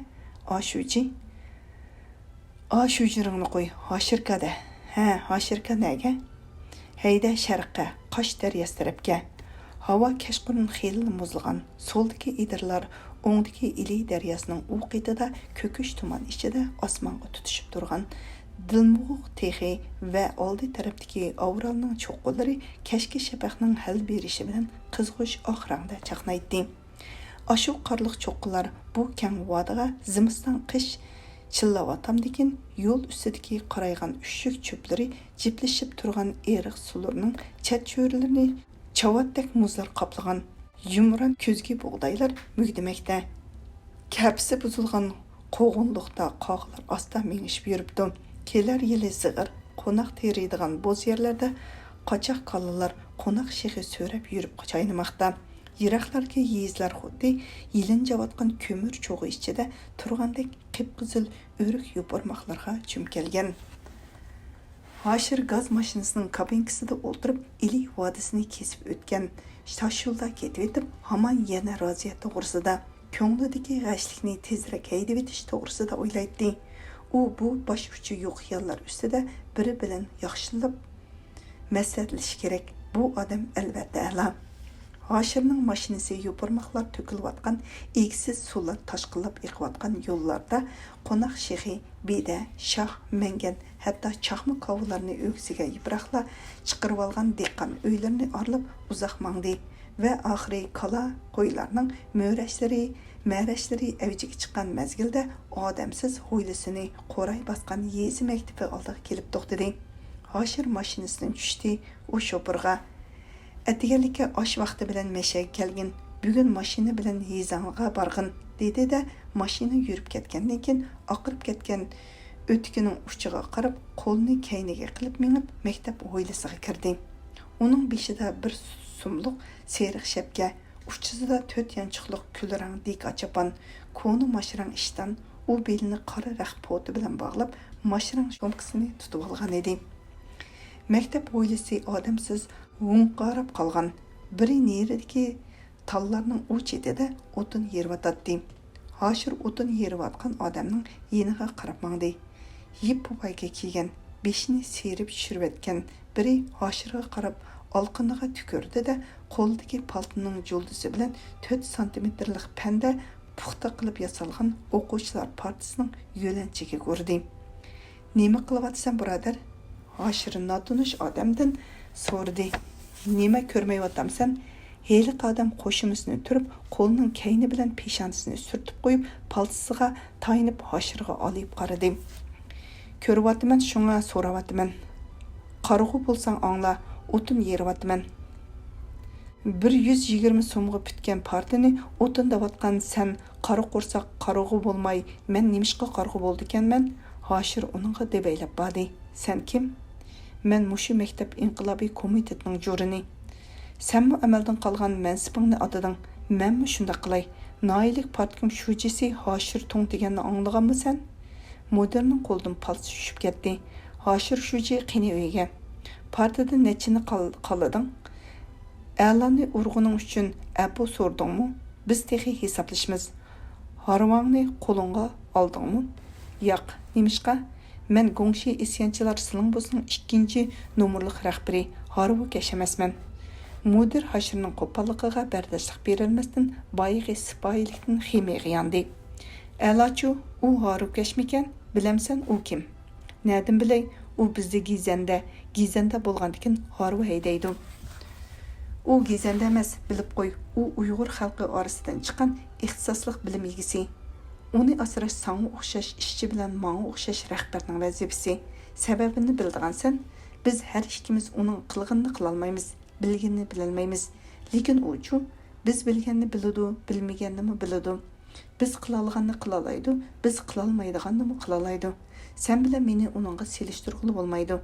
ئاشۇجى. ئاشۇجىرىڭنى قوي، ھاشىركادە. ھە، ھاشىركا نەگە؟ ھەيدە شەرققە، قاش دەرياسى تەرەپكە. ھاۋا كەچقۇرۇن خېلىلا مۇزلىغان. سولدىكى ئېدىرلار، ئوڭدىكى ئىلى دەرياسىنىڭ ئۇ قېتىدا كۆكۈچ تۇمان ئىچىدە ئاسمانغا تۇتىشىپ تۇرغان دىلمۇغۇق تېغى ۋە ئالدى تەرەپتىكى ئاۋرالنىڭ چوققىلىرى كەچكى شەپەقنىڭ ھەل بېرىشى بىلەن قىزغۇش ئاق رەڭدە چاقنايتتى. ئاشۇ قارلىق چوققىلار بۇ كەڭ ۋادىغا زىمىستان قىش چىللاۋاتامدىكىن، يول ئۈستىدىكى قارايغان ئۈششۈك چۆپلىرى جىپلىشىپ تۇرغان ئېرىق سۇلىرىنىڭ چەت چۆرىلىرىنى چاۋاتتەك مۇزلار قاپلىغان يۇمران كۈزگى بۇغدايلار مۈگدىمەكتە. كەپىسى بۇزۇلغان قوغۇنلۇقتا قاغىلار ئاستا مېڭىشىپ يۈرۈپتۇ. كېلەر يىلى زىغىر قوناق تېرىيدىغان بوز يەرلەردە قاچاق كالىلار قوناق شېخى سۆرەپ يۈرۈپ چاينىماقتا. يىراقلاردىكى يېزىلار خۇددى يېلىنجاۋاتقان كۆمۈر چوغى ئىچىدە تۇرغاندەك قىپقىزىل ئۆرۈك يوپۇرماقلىرىغا چۆمكەلگەن. ھاشىر گاز ماشىنىسىنىڭ كابىنكىسىدا ئولتۇرۇپ، ئىلى ۋادىسىنى كېسىپ ئۆتكەن تاشيولدا كېتىۋېتىپ، ھامان يەنە رازىيە توغرىسىدا، كۆڭلىدىكى غەشلىكنى تېزرەك ھەيدىۋېتىش توغرىسىدا ئويلايتتى. ئۇ بۇ باش ئۇچى يوق خىياللار ئۈستىدە بىرى بىلەن ياخشىلاپ مەسلىھەتلىشىش كېرەك. بۇ ئادەم ئەلۋەتتە ئەلا. ھاشىرنىڭ ماشىنىسى يوپۇرماقلار تۆكۈلۈۋاتقان ئىگىسىز سۇلار تاشقىنلاپ ئېقىۋاتقان يوللاردا قوناق شېخى، بېدە، شاھ، مەڭگەن، ھەتتا چاقما كاۋىلارنى ئۆگزىگە يىپراقلا چىقىرىۋالغان دېھقان ئۆيلىرىنى ئارىلاپ ئۇزاق ماڭدى ۋە ئاخىرى كالا، قويلارنىڭ مۆرەشلىرى، مەرەشلىرى ئەۋجىگە چىققان مەزگىلدە ئادەمسىز ھويلىسىنى قوراي باسقان يېزا مەكتىپى ئالدىغا كېلىپ توختىدى. ھاشىر ماشىنىسىدىن چۈشتى. ئۇ شوپۇرغا، ئەتىگەنلىككە ئاش ۋاقتى بىلەن مەشەگە كەلگىن، بۈگۈن ماشىنا بىلەن يېزاڭغا بارغىن، دېدى-دە، ماشىنا يۈرۈپ كەتكەندىن كېيىن، ئاقىرىپ كەتكەن ئۆتۈكىنىڭ ئۇچىغا قاراپ، قولىنى كەينىگە قىلىپ مېڭىپ، مەكتەپ ھويلىسىغا كىردى. ئۇنىڭ بېشىدا بىر سۇملۇق سېرىق شەپكە، ئۇچىسىدا تۆت يانچۇقلۇق كۈلرەڭ دىكا چاپان، كونا ماشرەڭ ئىشتان، ئۇ بېلىنى قارا رەخت پوتى بىلەن باغلاپ، ماشرەڭ سومكىسىنى تۇتۇۋالغان ئىدى. مەكتەپ ھويلىسى ئادەمسىز ھۇڭقاراپ قالغان. بىرى نېرىدىكى تاللارنىڭ ئۇ چېتىدە ئوتۇن يېرىۋاتاتتى. ھاشىر ئوتۇن يېرىۋاتقان ئادەمنىڭ يېنىغا قاراپ ماڭدى. يىپ پوپايكا كىيگەن، بېشىنى سىيرىپ چۈشۈرۈۋەتكەن بىرى ھاشىرغا قاراپ ئالىقىنىغا تۈكۈردى-دە، قولىدىكى پالتىنىڭ جۇلدىسى بىلەن تۆت سانتىمېتىرلىق پەندە پۇختا قىلىپ ياسالغان ئوقۇغۇچىلار پارتىسىنىڭ يۆلەنچىگە ئۇردى. نېمە قىلىۋاتىسەن، بۇرادەر؟ ھاشىر ناتونۇش ئادەمدىن سورىدى. نېمە كۆرمەيۋاتامسەن؟ ھېلىقى ئادەم قوشۇمىسىنى تۈرۈپ، قولىنىڭ كەينى بىلەن پېشانىسىنى سۈرتۈپ قويۇپ، پالتىسىغا تايىنىپ ھاشىرغا ئالىيىپ قارىدى. كۆرۈۋاتىمەن، شۇڭا سوراۋاتىمەن. قارىغۇ بولساڭ ئاڭلا، ئوتۇن يېرىۋاتىمەن. بىر يۈز يىگىرمە سومغا پۈتكەن پارتىنى ئوتۇن دەۋاتقان سەن قارا قورساق قارىغۇ بولماي، مەن نېمىشقا قارىغۇ بولىدىكەنمەن؟ ھاشىر ئۇنىڭغا دېۋەيلەپ باردى. سەن كىم؟ مەن مۇشۇ مەكتەپ ئىنقىلابىي كومىتېتىنىڭ جۇرىنى. سەنمۇ ئەمەلدىن قالغان مەنسىپىڭنى ئاتىدىڭ. مەنمۇ شۇنداق قىلاي. ناھىيىلىك پارتكوم شۇجىسى ھاشىر توڭ دېگەننى ئاڭلىغانمۇ سەن؟ مۇدىرنىڭ قولىدىن پالتىسى چۈشۈپ كەتتى. ھاشىر شۇجى، قېنى ئۆيگە. پارتىدىن نەچچىنى قال-، قالىدىڭ؟ ئەلانى ئۇرغىنىڭ ئۈچۈن ئەپۇ سورىدىڭمۇ؟ بىز تېخى ھېسابلىشىمىز. ھارۋاڭنى قولۇڭغا ئالدىڭمۇ؟ ياق. نېمىشقا؟ مەن گۇڭشى ئىسيانچىلار سىلىڭبوسنىڭ ئىككىنچى نومۇرلۇق رەھبىرى، ھارۋىكەش ئەمەسمەن. مۇدىر ھاشىرنىڭ قوپاللىقىغا بەرداشلىق بېرەلمەستىن، بايىقى سىپايىلىكتىن خىمىيىگە ياندى. ئەلاچۇ، ئۇ ھارۋىكەشمىكەن؟ بىلەمسەن، ئۇ كىم؟ نەدىن بىلەي؟ ئۇ بىزدە گېزەندە، گېزەندە بولغاندىكىن ھارۋا ھەيدەيدۇ. ئۇ گېزەندە ئەمەس، بىلىپ قوي، ئۇ ئۇيغۇر خەلقى ئارىسىدىن چىققان ئىختىساسلىق بىلىم ئىگىسى. ئۇنى ئاسراش ساڭا ئوخشاش ئىشچى بىلەن ماڭا ئوخشاش رەھبەرنىڭ ۋەزىپىسى. سەۋەبىنى بىلىدىغانسەن؟ بىز ھەر ئىككىمىز ئۇنىڭ قىلغىنىنى قىلالمايمىز، بىلگىنىنى بىلەلمەيمىز. لېكىن ئۇچۇ بىز بىلگەننى بىلىدۇ، بىلمىگەننىمۇ بىلىدۇ. بىز قىلالىغاننى قىلالايدۇ، بىز قىلالمايدىغاننىمۇ قىلالايدۇ. سەن بىلەن مېنى ئۇنىڭغا سېلىشتۇرغىلى بولمايدۇ.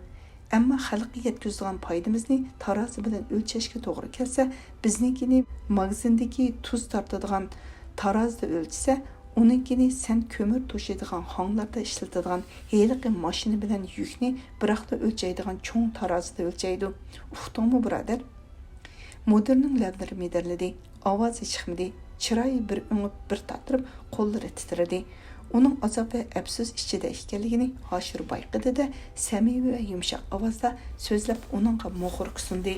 ئەمما خەلققە يەتكۈزىدىغان پايدىمىزنى تارازا بىلەن ئۆلچەشكە توغرا كەلسە، بىزنىڭكىنى ماگىزىندىكى تۇز تارتىدىغان تارازىدا ئۆلچىسە، ئۇنىڭكىنى سەن كۆمۈر توشۇيدىغان ھاڭلاردا ئىشلىتىدىغان ھېلىقى ماشىنا بىلەن يۈكنى بىراقلا ئۆلچەيدىغان چوڭ تارازىدا ئۆلچەيدۇ. ئۇقتۇڭمۇ، بۇرادەر؟ مۇدىرنىڭ لەۋلىرى مىدىرلىدى، ئاۋازى چىقمىدى، چىرايى بىر ئۆڭۈپ، بىر تاتىرىپ، قوللىرى تىترىدى. ئۇنىڭ ئازاب ۋە ئەپسۇس ئىچىدە ئىكەنلىكىنى ھاشىر بايقىدى-دە، سەمىمىي ۋە يۇمشاق ئاۋازدا سۆزلەپ، ئۇنىڭغا مۇخۇركا سۇندى.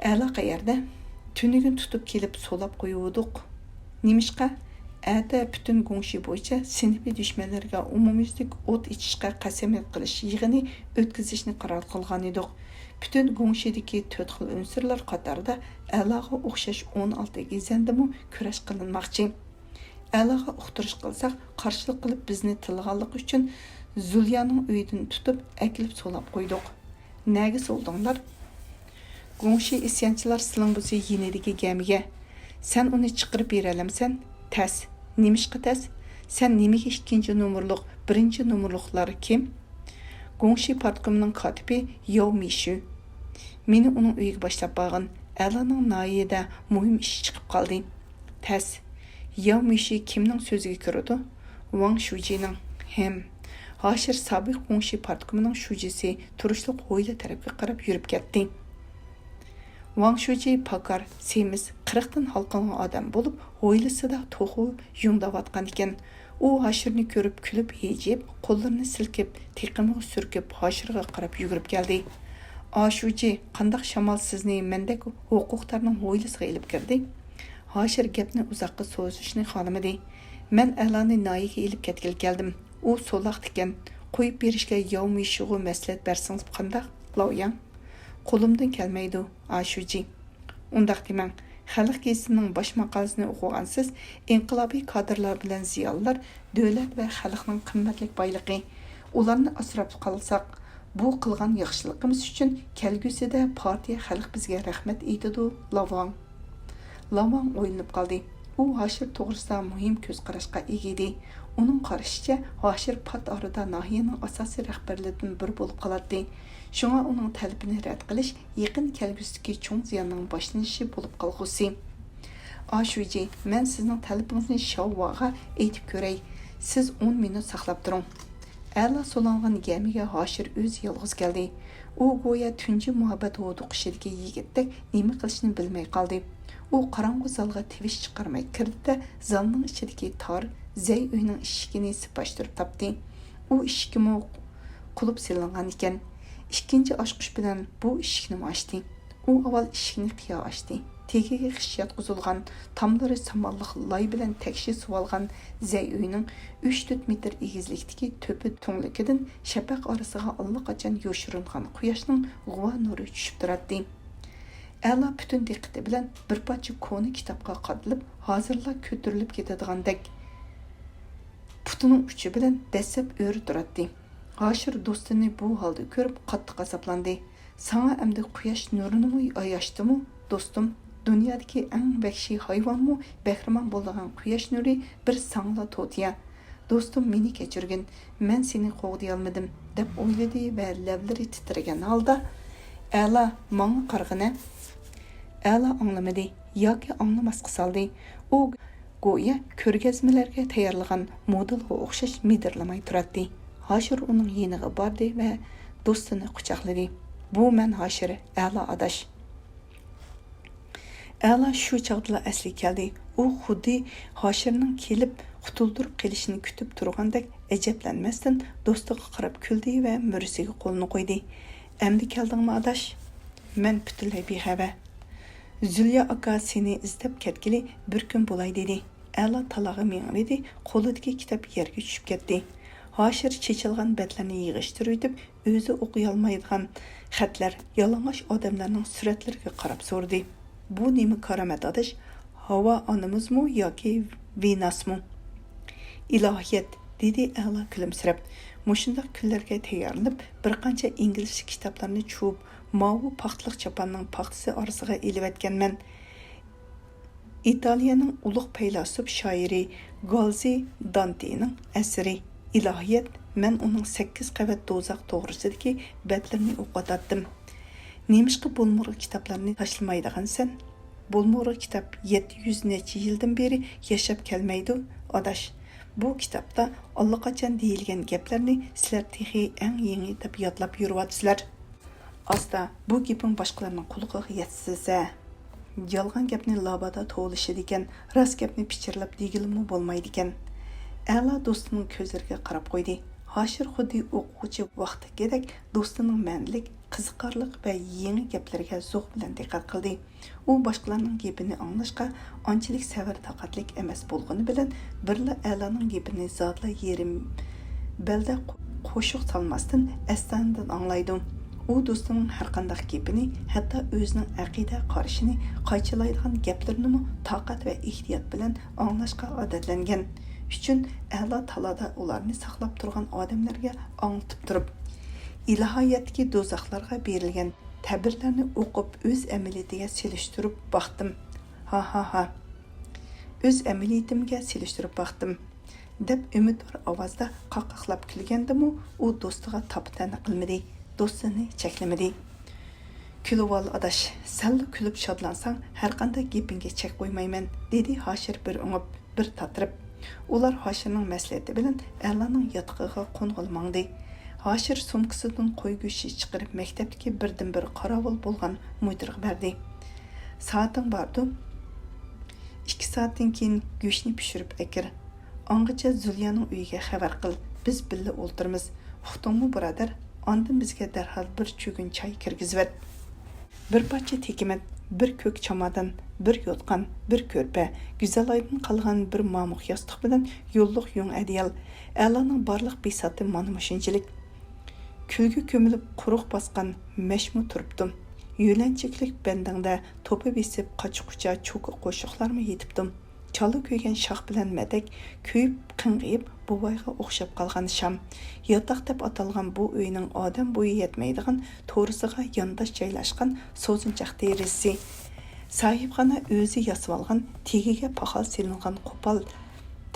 ئەلا قەيەردە؟ تۈنۈگۈن تۇتۇپ كېلىپ سولاپ قويۇۋىدۇق. نېمىشقا؟ ئەتە پۈتۈن گۇڭشى بويىچە سىنىپىي دۈشمەنلەرگە ئومۇميۈزلۈك ئوت ئېچىشقا قەسەمياد قىلىش يىغىنى ئۆتكۈزۈشنى قارار قىلغانىدۇق. پۈتۈن گۇڭشىدىكى تۆت خىل ئۇنسۇرلار قاتارىدا ئەلاغا ئوخشاش ئون ئالتە گېزەندىمۇ كۈرەش قىلىنماقچى. ئەلاغا ئۇقتۇرۇش قىلساق، قارشىلىق قىلىپ بىزنى تىللىغانلىقى ئۈچۈن زۇليانىڭ ئۆيىدىن تۇتۇپ ئەكېلىپ سولاپ قويدۇق. نەگە سولدۇڭلار؟ گۇڭشى ئىسيانچىلار سىلىڭ بۇزى يېنىدىكى گەمىگە. سەن ئۇنى چىقىرىپ بېرەلەمسەن؟ تەس. نېمىشقا تەس؟ سەن نېمىگە ئىككىنچى نومۇرلۇق، بىرىنچى نومۇرلۇقلار كىم؟ گۇڭشى پارتكومىنىڭ كاتىپى ياۋ مىشۈ. مېنى ئۇنىڭ ئۆيىگە باشلاپ بارغىن. ئەلانىڭ ناھىيەدە مۇھىم ئىشى چىقىپ قالدى. تەس. ياۋ مىشۈ كىمنىڭ سۆزىگە كىرىدۇ؟ ۋاڭ شۇجىنىڭ. ھىم. ھاشىر سابىق گۇڭشى پارتكومىنىڭ شۇجىسى تۇرۇشلۇق ھويلا تەرەپكە قاراپ يۈرۈپ كەتتى. ۋاڭ شۇجى پاكار، سېمىز، قىرىقتىن ھالقىغان ئادەم بولۇپ، ھويلىسىدا توخۇ يۇڭداۋاتقان ئىكەن. ئۇ ھاشىرنى كۆرۈپ كۈلۈپ ھىجىيىپ، قوللىرىنى سىلكىپ، تېقىمىغا سۈركۈپ، ھاشىرغا قاراپ يۈگۈرۈپ كەلدى. ئاشۇجى، قانداق شامال سىزنى مەندەك ھوقۇقدارنىڭ ھويلىسىغا ئېلىپ كىردى؟ ھاشىر گەپنى ئۇزاققا سوزۇشنى خالىمىدى. مەن ئەلانى ناھىيەگە ئېلىپ كەتكىلى كەلدىم. ئۇ سولاقتا ئىكەن. قويۇپ بېرىشكە ياۋ مىشۇغا مەسلىھەت بەرسىڭىز قانداق، لاۋياڭ؟ قولۇمدىن كەلمەيدۇ، ئاشۇجى. ئۇنداق دېمەڭ، خەلق گېزىتىنىڭ باش ماقالىسىنى ئوقۇغانسىز، ئىنقىلابىي كادىرلار بىلەن زىيالىيلار دۆلەت ۋە خەلقنىڭ قىممەتلىك بايلىقى. ئۇلارنى ئاسراپ قالساق، بۇ قىلغان ياخشىلىقىمىز ئۈچۈن كەلگۈسىدە پارتىيە، خەلق بىزگە رەھمەت ئېيتىدۇ، لاۋاڭ. لاۋاڭ ئويلىنىپ قالدى. ئۇ ھاشىر توغرىسىدا مۇھىم كۆز قاراشقا ئىگە ئىدى. ئۇنىڭ قارىشىچە، ھاشىر پات ئارىدا ناھىيەنىڭ ئاساسىي رەھبەرلىرىدىن بىرى بولۇپ قالاتتى. شۇڭا ئۇنىڭ تەلىپىنى رەت قىلىش يېقىن كەلگۈسىدىكى چوڭ زىياننىڭ باشلىنىشى بولۇپ قالغۇسى. ئاشۇجى، مەن سىزنىڭ تەلىپىڭىزنى شاۋۋاغا ئېيتىپ كۆرەي. سىز ئون مىنۇت ساقلاپ تۇرۇڭ. ئەلا سولانغان گەمىگە ھاشىر ئۆزى يالغۇز كەلدى. ئۇ گويا تۇنجى مۇھەببەت ھودۇقۇشىدىكى يىگىتتەك نېمە قىلىشنى بىلمەي قالدى. ئۇ قاراڭغۇ زالغا تىۋىش چىقارماي كىردى-دە، زالنىڭ ئىچىدىكى تار، زەي ئۆينىڭ ئىشىكىنى سىپاشتۇرۇپ تاپتى. ئۇ ئىشىكىمۇ قۇلۇپ سېلىنغان ئىكەن. ئىككىنچى ئاچقۇچ بىلەن بۇ ئىشىكنىمۇ ئاچتى. ئۇ ئاۋۋال ئىشىكنى قىيا ئاچتى. تېگىگە خىش ياتقۇزۇلغان، تاملىرى سامانلىق لاي بىلەن تەكشى سۇۋالغان زەي ئۆينىڭ ئۈچ تۆت مېتىر ئېگىزلىكتىكى تۆپە تۈڭلۈكىدىن شەپەق ئارىسىغا ئاللىقاچان يوشۇرۇنغان قۇياشنىڭ غۇۋا نۇرى چۈشۈپ تۇراتتى. ئەلا پۈتۈن دىققىتى بىلەن بىر پارچە كونا كىتابقا قادىلىپ، ھازىرلا كۆتۈرۈلۈپ كېتىدىغاندەك پۇتىنىڭ ئۇچى بىلەن دەسسەپ ئۆرە تۇراتتى. ھاشىر دوستىنى بۇ ھالدا كۆرۈپ قاتتىق ئازابلاندى. ساڭا ئەمدى قۇياش نۇرىنىمۇ ئاياشتىمۇ، دوستۇم؟ دۇنيادىكى ئەڭ ۋەھشىي ھايۋانمۇ بەھرىمەن بولىدىغان قۇياش نۇرى بىر ساڭىلا توتىيا. دوستۇم، مېنى كەچۈرگىن، مەن سېنى قوغدىيالمىدىم، دەپ ئويلىدى ۋە لەۋلىرى تىترىگەن ھالدا، ئەلا، ماڭا قارىغىنە! ئەلا ئاڭلىمىدى ياكى ئاڭلىماسقا سالدى. ئۇ گويا كۆرگەزمىلەرگە تەييارلىغان مودېلغا ئوخشاش مىدىرلىماي تۇراتتى. ھاشىر ئۇنىڭ يېنىغا باردى ۋە دوستىنى قۇچاقلىدى. بۇ مەن ھاشىر، ئەلا ئاداش. ئەلا شۇ چاغدىلا ئەسلىگە كەلدى. ئۇ خۇددى ھاشىرنىڭ كېلىپ قۇتۇلدۇرۇپ قېلىشىنى كۈتۈپ تۇرغاندەك ئەجەبلەنمەستىن دوستىغا قاراپ كۈلدى ۋە مۈرىسىگە قولىنى قويدى. ئەمدى كەلدىڭمۇ ئاداش؟ مەن پۈتۈنلەي بىخەۋەر. زۈليا ئاكا سېنى ئىزدەپ كەتكىلى بىر كۈن بولاي دېدى. ئەلا تالاغا مېڭىۋىدى، قولىدىكى كىتاب يەرگە چۈشۈپ كەتتى. ھاشىر چېچىلغان بەتلەرنى يىغىشتۇرۇۋېتىپ، ئۆزى ئوقۇيالمايدىغان خەتلەر، يالىڭاچ ئادەملەرنىڭ سۈرەتلىرىگە قاراپ سورىدى. بۇ نېمە كارامەت ئاداش؟ ھاۋا ئانىمىزمۇ ياكى ۋېناسمۇ؟ ئىلاھىيەت، دېدى ئەلا كۈلۈمسىرەپ. مۇشۇنداق كۈنلەرگە تەييارلىنىپ، بىر قانچە ئىنگلىزچە كىتابلارنى چۇۋۇپ، ماۋۇ پاختىلىق چاپاننىڭ پاختىسى ئارىسىغا ئېلىۋەتكەنمەن. ئىتالىيەنىڭ ئۇلۇغ پەيلاسوپ شائىرى گالزى دانتېنىڭ ئەسىرى ئىلاھىيەت، مەن ئۇنىڭ سەككىز قەۋەت دوزاخ توغرىسىدىكى بەتلىرىنى ئوقۇۋاتاتتىم. نېمىشقا بولمىغۇر كىتابلارنى تاشلىمايدىغانسەن؟ بولمىغۇر كىتاب يەتتە يۈز نەچچە يىلدىن بېرى ياشاپ كەلمەيدۇ، ئاداش. بۇ كىتابتا ئاللىقاچان دېيىلگەن گەپلەرنى سىلەر تېخى ئەڭ يېڭى دەپ يادلاپ يۈرۈۋاتىسىلەر. ئاستا، بۇ گېپىڭ باشقىلارنىڭ قۇلىقىغا يەتسىزە. يالغان گەپنى لابادا توۋلىشىدىكەن، راست گەپنى پىچىرلاپ دېگىلىمۇ بولمايدىكەن. ئەلا دوستىنىڭ كۆزلىرىگە قاراپ قويدى. ھاشىر خۇددى ئوقۇغۇچى ۋاقتىدىكىدەك دوستىنىڭ مەنىلىك، قىزىقارلىق ۋە يېڭى گەپلەرگە زوق بىلەن دىققەت قىلدى. ئۇ باشقىلارنىڭ گېپىنى ئاڭلاشقا ئانچىلىك سەۋر-تاقەتلىك ئەمەس بولغىنى بىلەن، بىرلا ئەلانىڭ گېپىنى زادىلا يېرىم بەلدە قوشۇق سالماستىن ئەستايىدىل ئاڭلايدۇ. ئۇ دوستىنىڭ ھەرقانداق گېپىنى، ھەتتا ئۆزىنىڭ ئەقىدە قارىشىنى قايچىلايدىغان گەپلىرىنىمۇ تاقەت ۋە ئېھتىيات بىلەن ئاڭلاشقا ئادەتلەنگەن ئۈچۈن، ئەلا تالادا ئۇلارنى ساقلاپ تۇرغان ئادەملەرگە ئاڭلىتىپ تۇرۇپ، ئىلاھىيەتتىكى دوزاخلارغا بېرىلگەن تەبىرلەرنى ئوقۇپ، ئۆز ئەمەلىيىتىگە سېلىشتۇرۇپ باقتىم. ھا، ھا، ھا. ئۆز ئەمەلىيىتىمگە سېلىشتۇرۇپ باقتىم، دەپ ئۈمىدۋار ئاۋازدا قاقاقلاپ كۈلگەندىمۇ، ئۇ دوستىغا تاپا-تەنە قىلمىدى، دوستىنى چەكلىمىدى. كۈلۈۋال، ئاداش، سەنلا كۈلۈپ شادلانساڭ، ھەرقانداق گېپىڭگە چەك قويمايمەن، دېدى ھاشىر بىر ئوڭۇپ، بىر تاتىرىپ. ئۇلار ھاشىرنىڭ مەسلىھەتى بىلەن ئەلانىڭ ياتىقىغا قونغىلى ماڭدى. ھاشىر سومكىسىدىن قوي گۆشى چىقىرىپ، مەكتەپتىكى بىردىنبىر قاراۋۇل بولغان مۇدىرغا بەردى. سائىتىڭ باردۇ؟ ئىككى سائەتتىن كېيىن گۆشنى پىشۇرۇپ ئەكىر. ئاڭغىچە زۇليانىڭ ئۆيىگە خەۋەر قىل، بىز بىللە ئولتۇرىمىز. ئۇقتۇڭمۇ، بۇرادەر؟ ئاندىن بىزگە دەرھال بىر چۈگۈن چاي كىرگۈزۈۋەت. بىر پارچە تېكىمەت، بىر كۆك چامادان، بىر يوتقان، بىر كۆرپە، گۈزەلايدىن قالغان بىر مامۇق ياستۇق بىلەن يوللۇق يۇڭ ئەدىيال. ئەلانىڭ بارلىق بىساتى مانا مۇشۇنچىلىك. كۈلگە كۆمۈلۈپ قۇرۇق باسقان مەشمۇ تۇرۇپتۇ. يۆلەنچۈكلۈك بەندىڭدە توپا بېسىپ قاچا-قۇچا چوكا قوشۇقلارمۇ يېتىپتۇ. چالا كۆيگەن شاخ بىلەن مەدەك كۆيۈپ، قىڭغىيىپ، بوۋايغا ئوخشاپ قالغان شام. ياتاق دەپ ئاتالغان بۇ ئۆينىڭ ئادەم بويى يەتمەيدىغان تورۇسىغا يانداش جايلاشقان سوزۇنچاق دېرىزىسى. ساھىبخانا ئۆزى ياسىۋالغان، تېگىگە پاخال سېلىنغان قوپال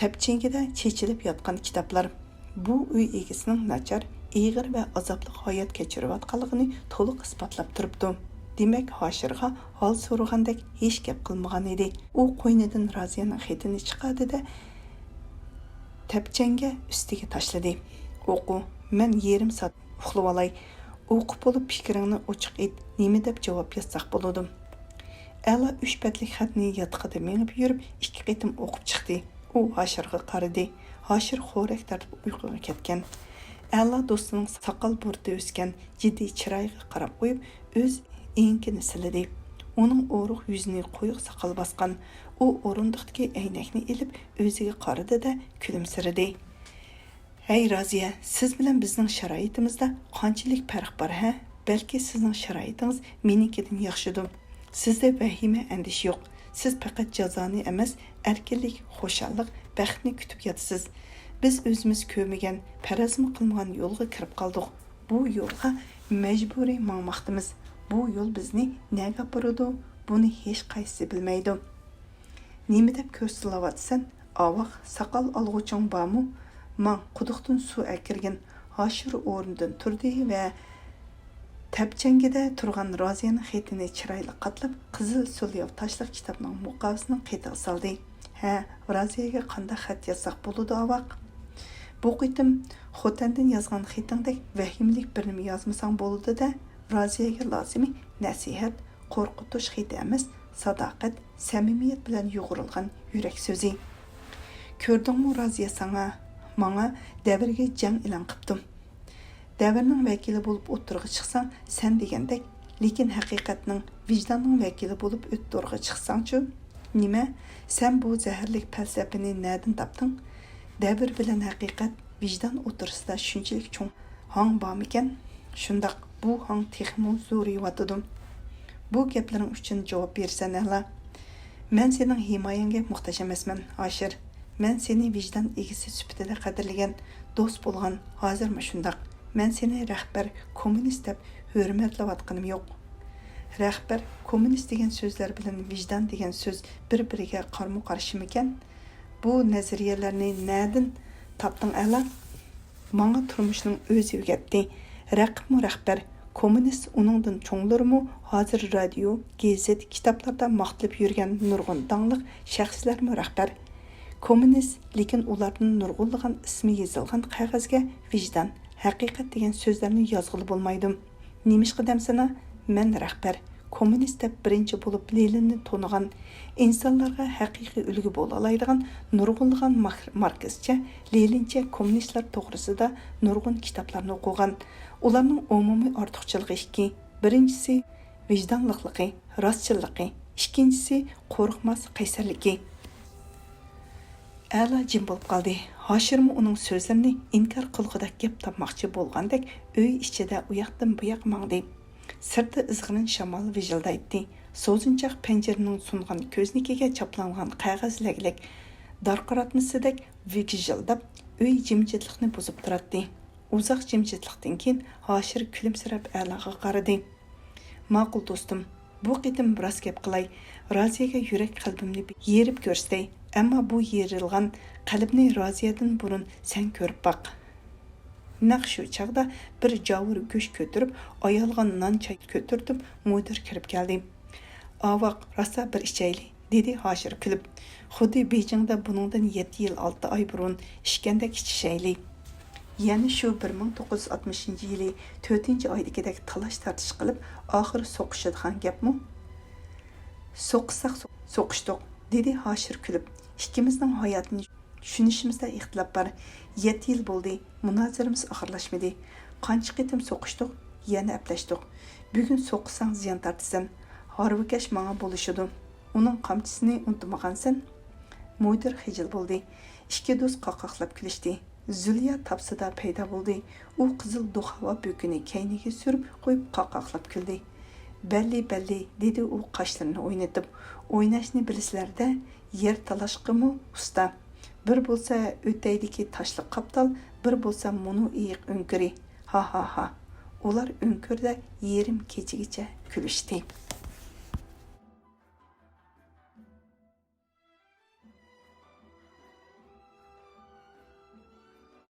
تەپچەنگىدە چېچىلىپ ياتقان كىتابلار. بۇ ئۆي ئىگىسىنىڭ ناچار، ئېغىر ۋە ئازابلىق ھايات كەچۈرۈۋاتقانلىقىنى تولۇق ئىسپاتلاپ تۇرۇپتۇ. دېمەك، ھاشىرغا ھال سورىغاندەك ھېچ گەپ قىلمىغان ئىدى. ئۇ قوينىدىن رازىيەنىڭ خېتىنى چىقاردى-دە، تەپچەنگە ئۈستىگە تاشلىدى. ئوقۇ، مەن يېرىم سائەت ئۇخلىۋالاي. ئوقۇپ بولۇپ پىكرىڭنى ئوچۇق ئېيت، نېمە دەپ جاۋاب يازساق بولىدۇ؟ ئەلا ئۈچ بەتلىك خەتنى ياتىقىدا مېڭىپ يۈرۈپ، ئىككى قېتىم ئوقۇپ چىقتى. ئۇ ھاشىرغا قارىدى. ھاشىر خورەك تارتىپ ئۇيقۇغا كەتكەن. ئەلا دوستىنىڭ ساقال بۇرۇتى ئۆسكەن، جىددىي چىرايىغا قاراپ قويۇپ، ئۆز ئېڭىكىنى سىلىدى. ئۇنىڭ ئورۇق يۈزىنى قويۇق ساقال باسقان. ئۇ ئورۇندۇقتىكى ئەينەكنى ئېلىپ، ئۆزىگە قارىدى-دە، كۈلۈمسىرىدى. ھەي رازىيە، سىز بىلەن بىزنىڭ شارائىتىمىزدا قانچىلىك پەرق بار ھە؟ بەلكى سىزنىڭ شارائىتىڭىز مېنىڭكىدىن ياخشىدۇ. سىزدە ۋەھىمە، ئەندىشە يوق. سىز پەقەت جازانى ئەمەس، ئەركىنلىك، خۇشاللىق، بەختنى كۈتۈپ ياتىسىز. بىز ئۆزىمىز كۆرمىگەن، پەرەزمۇ قىلمىغان يولغا كىرىپ قالدۇق. بۇ يولغا مەجبۇرىي ماڭماقتىمىز. بۇ يول بىزنى نەگە ئاپىرىدۇ، بۇنى ھېچقايسىسى بىلمەيدۇ. نېمە دەپ كۆرسىتىلىۋاتىسەن؟ ئاۋاق، ساقال ئالغۇچۇڭ بارمۇ؟ ماڭ، قۇدۇقتىن سۇ ئەكىرگىن. ھاشىر ئورنىدىن تۇردى ۋە تەپچەنگىدە تۇرغان رازىيەنىڭ خېتىنى چىرايلىق قاتلاپ، قىزىل سولياۋ تاشلىق كىتابنىڭ مۇقاۋىسىنىڭ قېتىغا سالدى. ھە، رازىيەگە قانداق خەت يازساق بولىدۇ، ئاۋاق؟ بۇ قېتىم خوتەندىن يازغان خېتىڭدەك ۋەھىمىلىك بىرنېمە يازمىساڭ بولىدۇ-دە، رازىيەگە لازىمى نەسىھەت، قورقۇتۇش خېتى ئەمەس، ساداقەت، سەمىمىيەت بىلەن يۇغۇرۇلغان يۈرەك سۆزى. كۆردۈڭمۇ، رازىيە، ساڭا، ماڭا دەۋرگە جەڭ ئېلان قىپتۇ. دەۋرنىڭ ۋەكىلى بولۇپ ئوتتۇرىغا چىقساڭ، سەن دېگەندەك، لېكىن ھەقىقەتنىڭ، ۋىجداننىڭ ۋەكىلى بولۇپ ئوتتۇرىغا چىقساڭچۇ؟ نېمە، سەن بۇ زەھەرلىك پەلسەپىنى نەدىن تاپتىڭ؟ دەۋر بىلەن ھەقىقەت، ۋىجدان ئوتتۇرىسىدا شۇنچىلىك چوڭ ھاڭ بارمىكەن؟ شۇنداق، بۇ ھاڭ تېخىمۇ زورىيىۋاتىدۇ. بۇ گەپلىرىڭ ئۈچۈن جاۋاب بېرىسەن ئەلا. مەن سېنىڭ ھىمايەڭگە موھتاج ئەمەسمەن، ھاشىر. مەن سېنى ۋىجدان ئىگىسى سۈپىتىدە قەدىرلىگەن، دوست بولغان، ھازىرمۇ شۇنداق. مەن سېنى رەھبەر، كوممۇنىست دەپ ھۆرمەتلەۋاتقىنىم يوق. رەھبەر، كوممۇنىست دېگەن سۆزلەر بىلەن ۋىجدان دېگەن سۆز بىر-بىرىگە قارمۇ قارشىمىكەن؟ بۇ نەزەرىيەلەرنى نەدىن تاپتىڭ ئەلا؟ ماڭا تۇرمۇشنىڭ ئۆزى ئۆگەتتى. رەقىبمۇ رەھبەر، كوممۇنىست، ئۇنىڭدىن چوڭلىرىمۇ، ھازىر رادىيو، گېزىت، كىتابلاردا ماختىلىپ يۈرگەن نۇرغۇن داڭلىق شەخسلەرمۇ رەھبەر. كوممۇنىست، لېكىن ئۇلاردىن نۇرغۇنلىغان ئىسمى يېزىلغان قەغەزگە ۋىجدان، ھەقىقەت دېگەن سۆزلەرنى يازغىلى بولمايدۇ. نېمىشقا دەمسىنا، مەن رەھبەر، كوممۇنىست دەپ بىرىنچى بولۇپ لېنىننى تونۇغان، ئىنسانلارغا ھەقىقىي ئۈلگە بولالايدىغان نۇرغۇنلىغان ماك-، ماركسچە، لېنىنچە كوممۇنىستلار توغرىسىدا نۇرغۇن كىتابلارنى ئوقۇغان. ئۇلارنىڭ ئومۇمىي ئارتۇقچىلىقى ئىككى. بىرىنچىسى، ۋىجدانلىقلىقى، راستچىللىقى، ئىككىنچىسى، قورقماس قەيسەرلىكى. ئەلا جىم بولۇپ قالدى. ھاشىرمۇ ئۇنىڭ سۆزلىرىنى ئىنكار قىلغۇدەك گەپ تاپماقچى بولغاندەك ئۆي ئىچىدە ئۇياقتىن بۇياققا ماڭدى. سىرتتا ئىزغىرىن شامال ۋىژىلدايتتى. سوزۇنچاق پەنجىرىنىڭ سۇنغان كۆزنىكىگە چاپلانغان قەغەز لەگلەك دارقىراتمىسىدەك ۋىژىلداپ، ئۆي جىمجىتلىقنى بۇزۇپ تۇراتتى. ئۇزاق جىمجىتلىقتىن كېيىن ھاشىر كۈلۈمسىرەپ ئەلاغا قارىدى. ماقۇل دوستۇم، بۇ قېتىم راست گەپ قىلاي، رازىيەگە يۈرەك قەلبىمنى يېرىپ كۆرسىتەي، ئەمما بۇ يېرىلغان قەلبنى رازىيەدىن بۇرۇن سەن كۆرۈپ باق. نەق شۇ چاغدا بىر جاۋۇر گۆش كۆتۈرۈپ، ئايالغا نان چاي كۆتۈرتۈپ، مۇدىر كىرىپ كەلدى. ئاۋاق، راسا بىر ئىچەيلى، دېدى ھاشىر كۈلۈپ. خۇددى بېيجىڭدا بۇنىڭدىن يەتتە يىل ئالتە ئاي بۇرۇن ئىچكەندەك ئىچىشەيلى. يەنە شۇ بىر مىڭ توققۇز يۈز ئاتمىشىنچى يىلى تۆتىنچى ئايدىكىدەك تالاش-تارتىش قىلىپ، ئاخىرى سوقۇشىدىغان گەپمۇ؟ سوقۇشساق سو-، سوقۇشتۇق، دېدى ھاشىر كۈلۈپ. ئىككىمىزنىڭ ھاياتىنى چۈشىنىشىمىزدە ئىختىلاپ بار. يەتتە يىل بولدى، مۇنازىرىمىز ئاخىرلاشمىدى. قانچە قېتىم سوقۇشتۇق، يەنە ئەپلەشتۇق. بۈگۈن سوقۇساڭ زىيان تارتىسەن. ھارۋىكەش ماڭا بولۇشىدۇ. ئۇنىڭ قامچىسىنى ئۇنتۇمىغانسەن. مۇدىر خىجىل بولدى. ئىككى دوست قاقاقلاپ كۈلۈشتى. زۇليا تاپسىدا پەيدا بولدى. ئۇ قىزىل دۇخاۋا بۆكىنى كەينىگە سۈرۈپ قويۇپ قاقاقلاپ كۈلدى. بەللى، بەللى، دېدى ئۇ قاشلىرىنى ئوينىتىپ. ئويناشنى بىلىسىلەر-دە، يەر تالاشقىمۇ ئۇستا. بىر بولسا ئۆتەيدىكى تاشلىق قاپتال، بىر بولسا مۇنۇ ئېيىق ئۆڭكۈرى. ھا ھا ھا. ئۇلار ئۆڭكۈردە يېرىم كېچىگىچە كۈلۈشتى.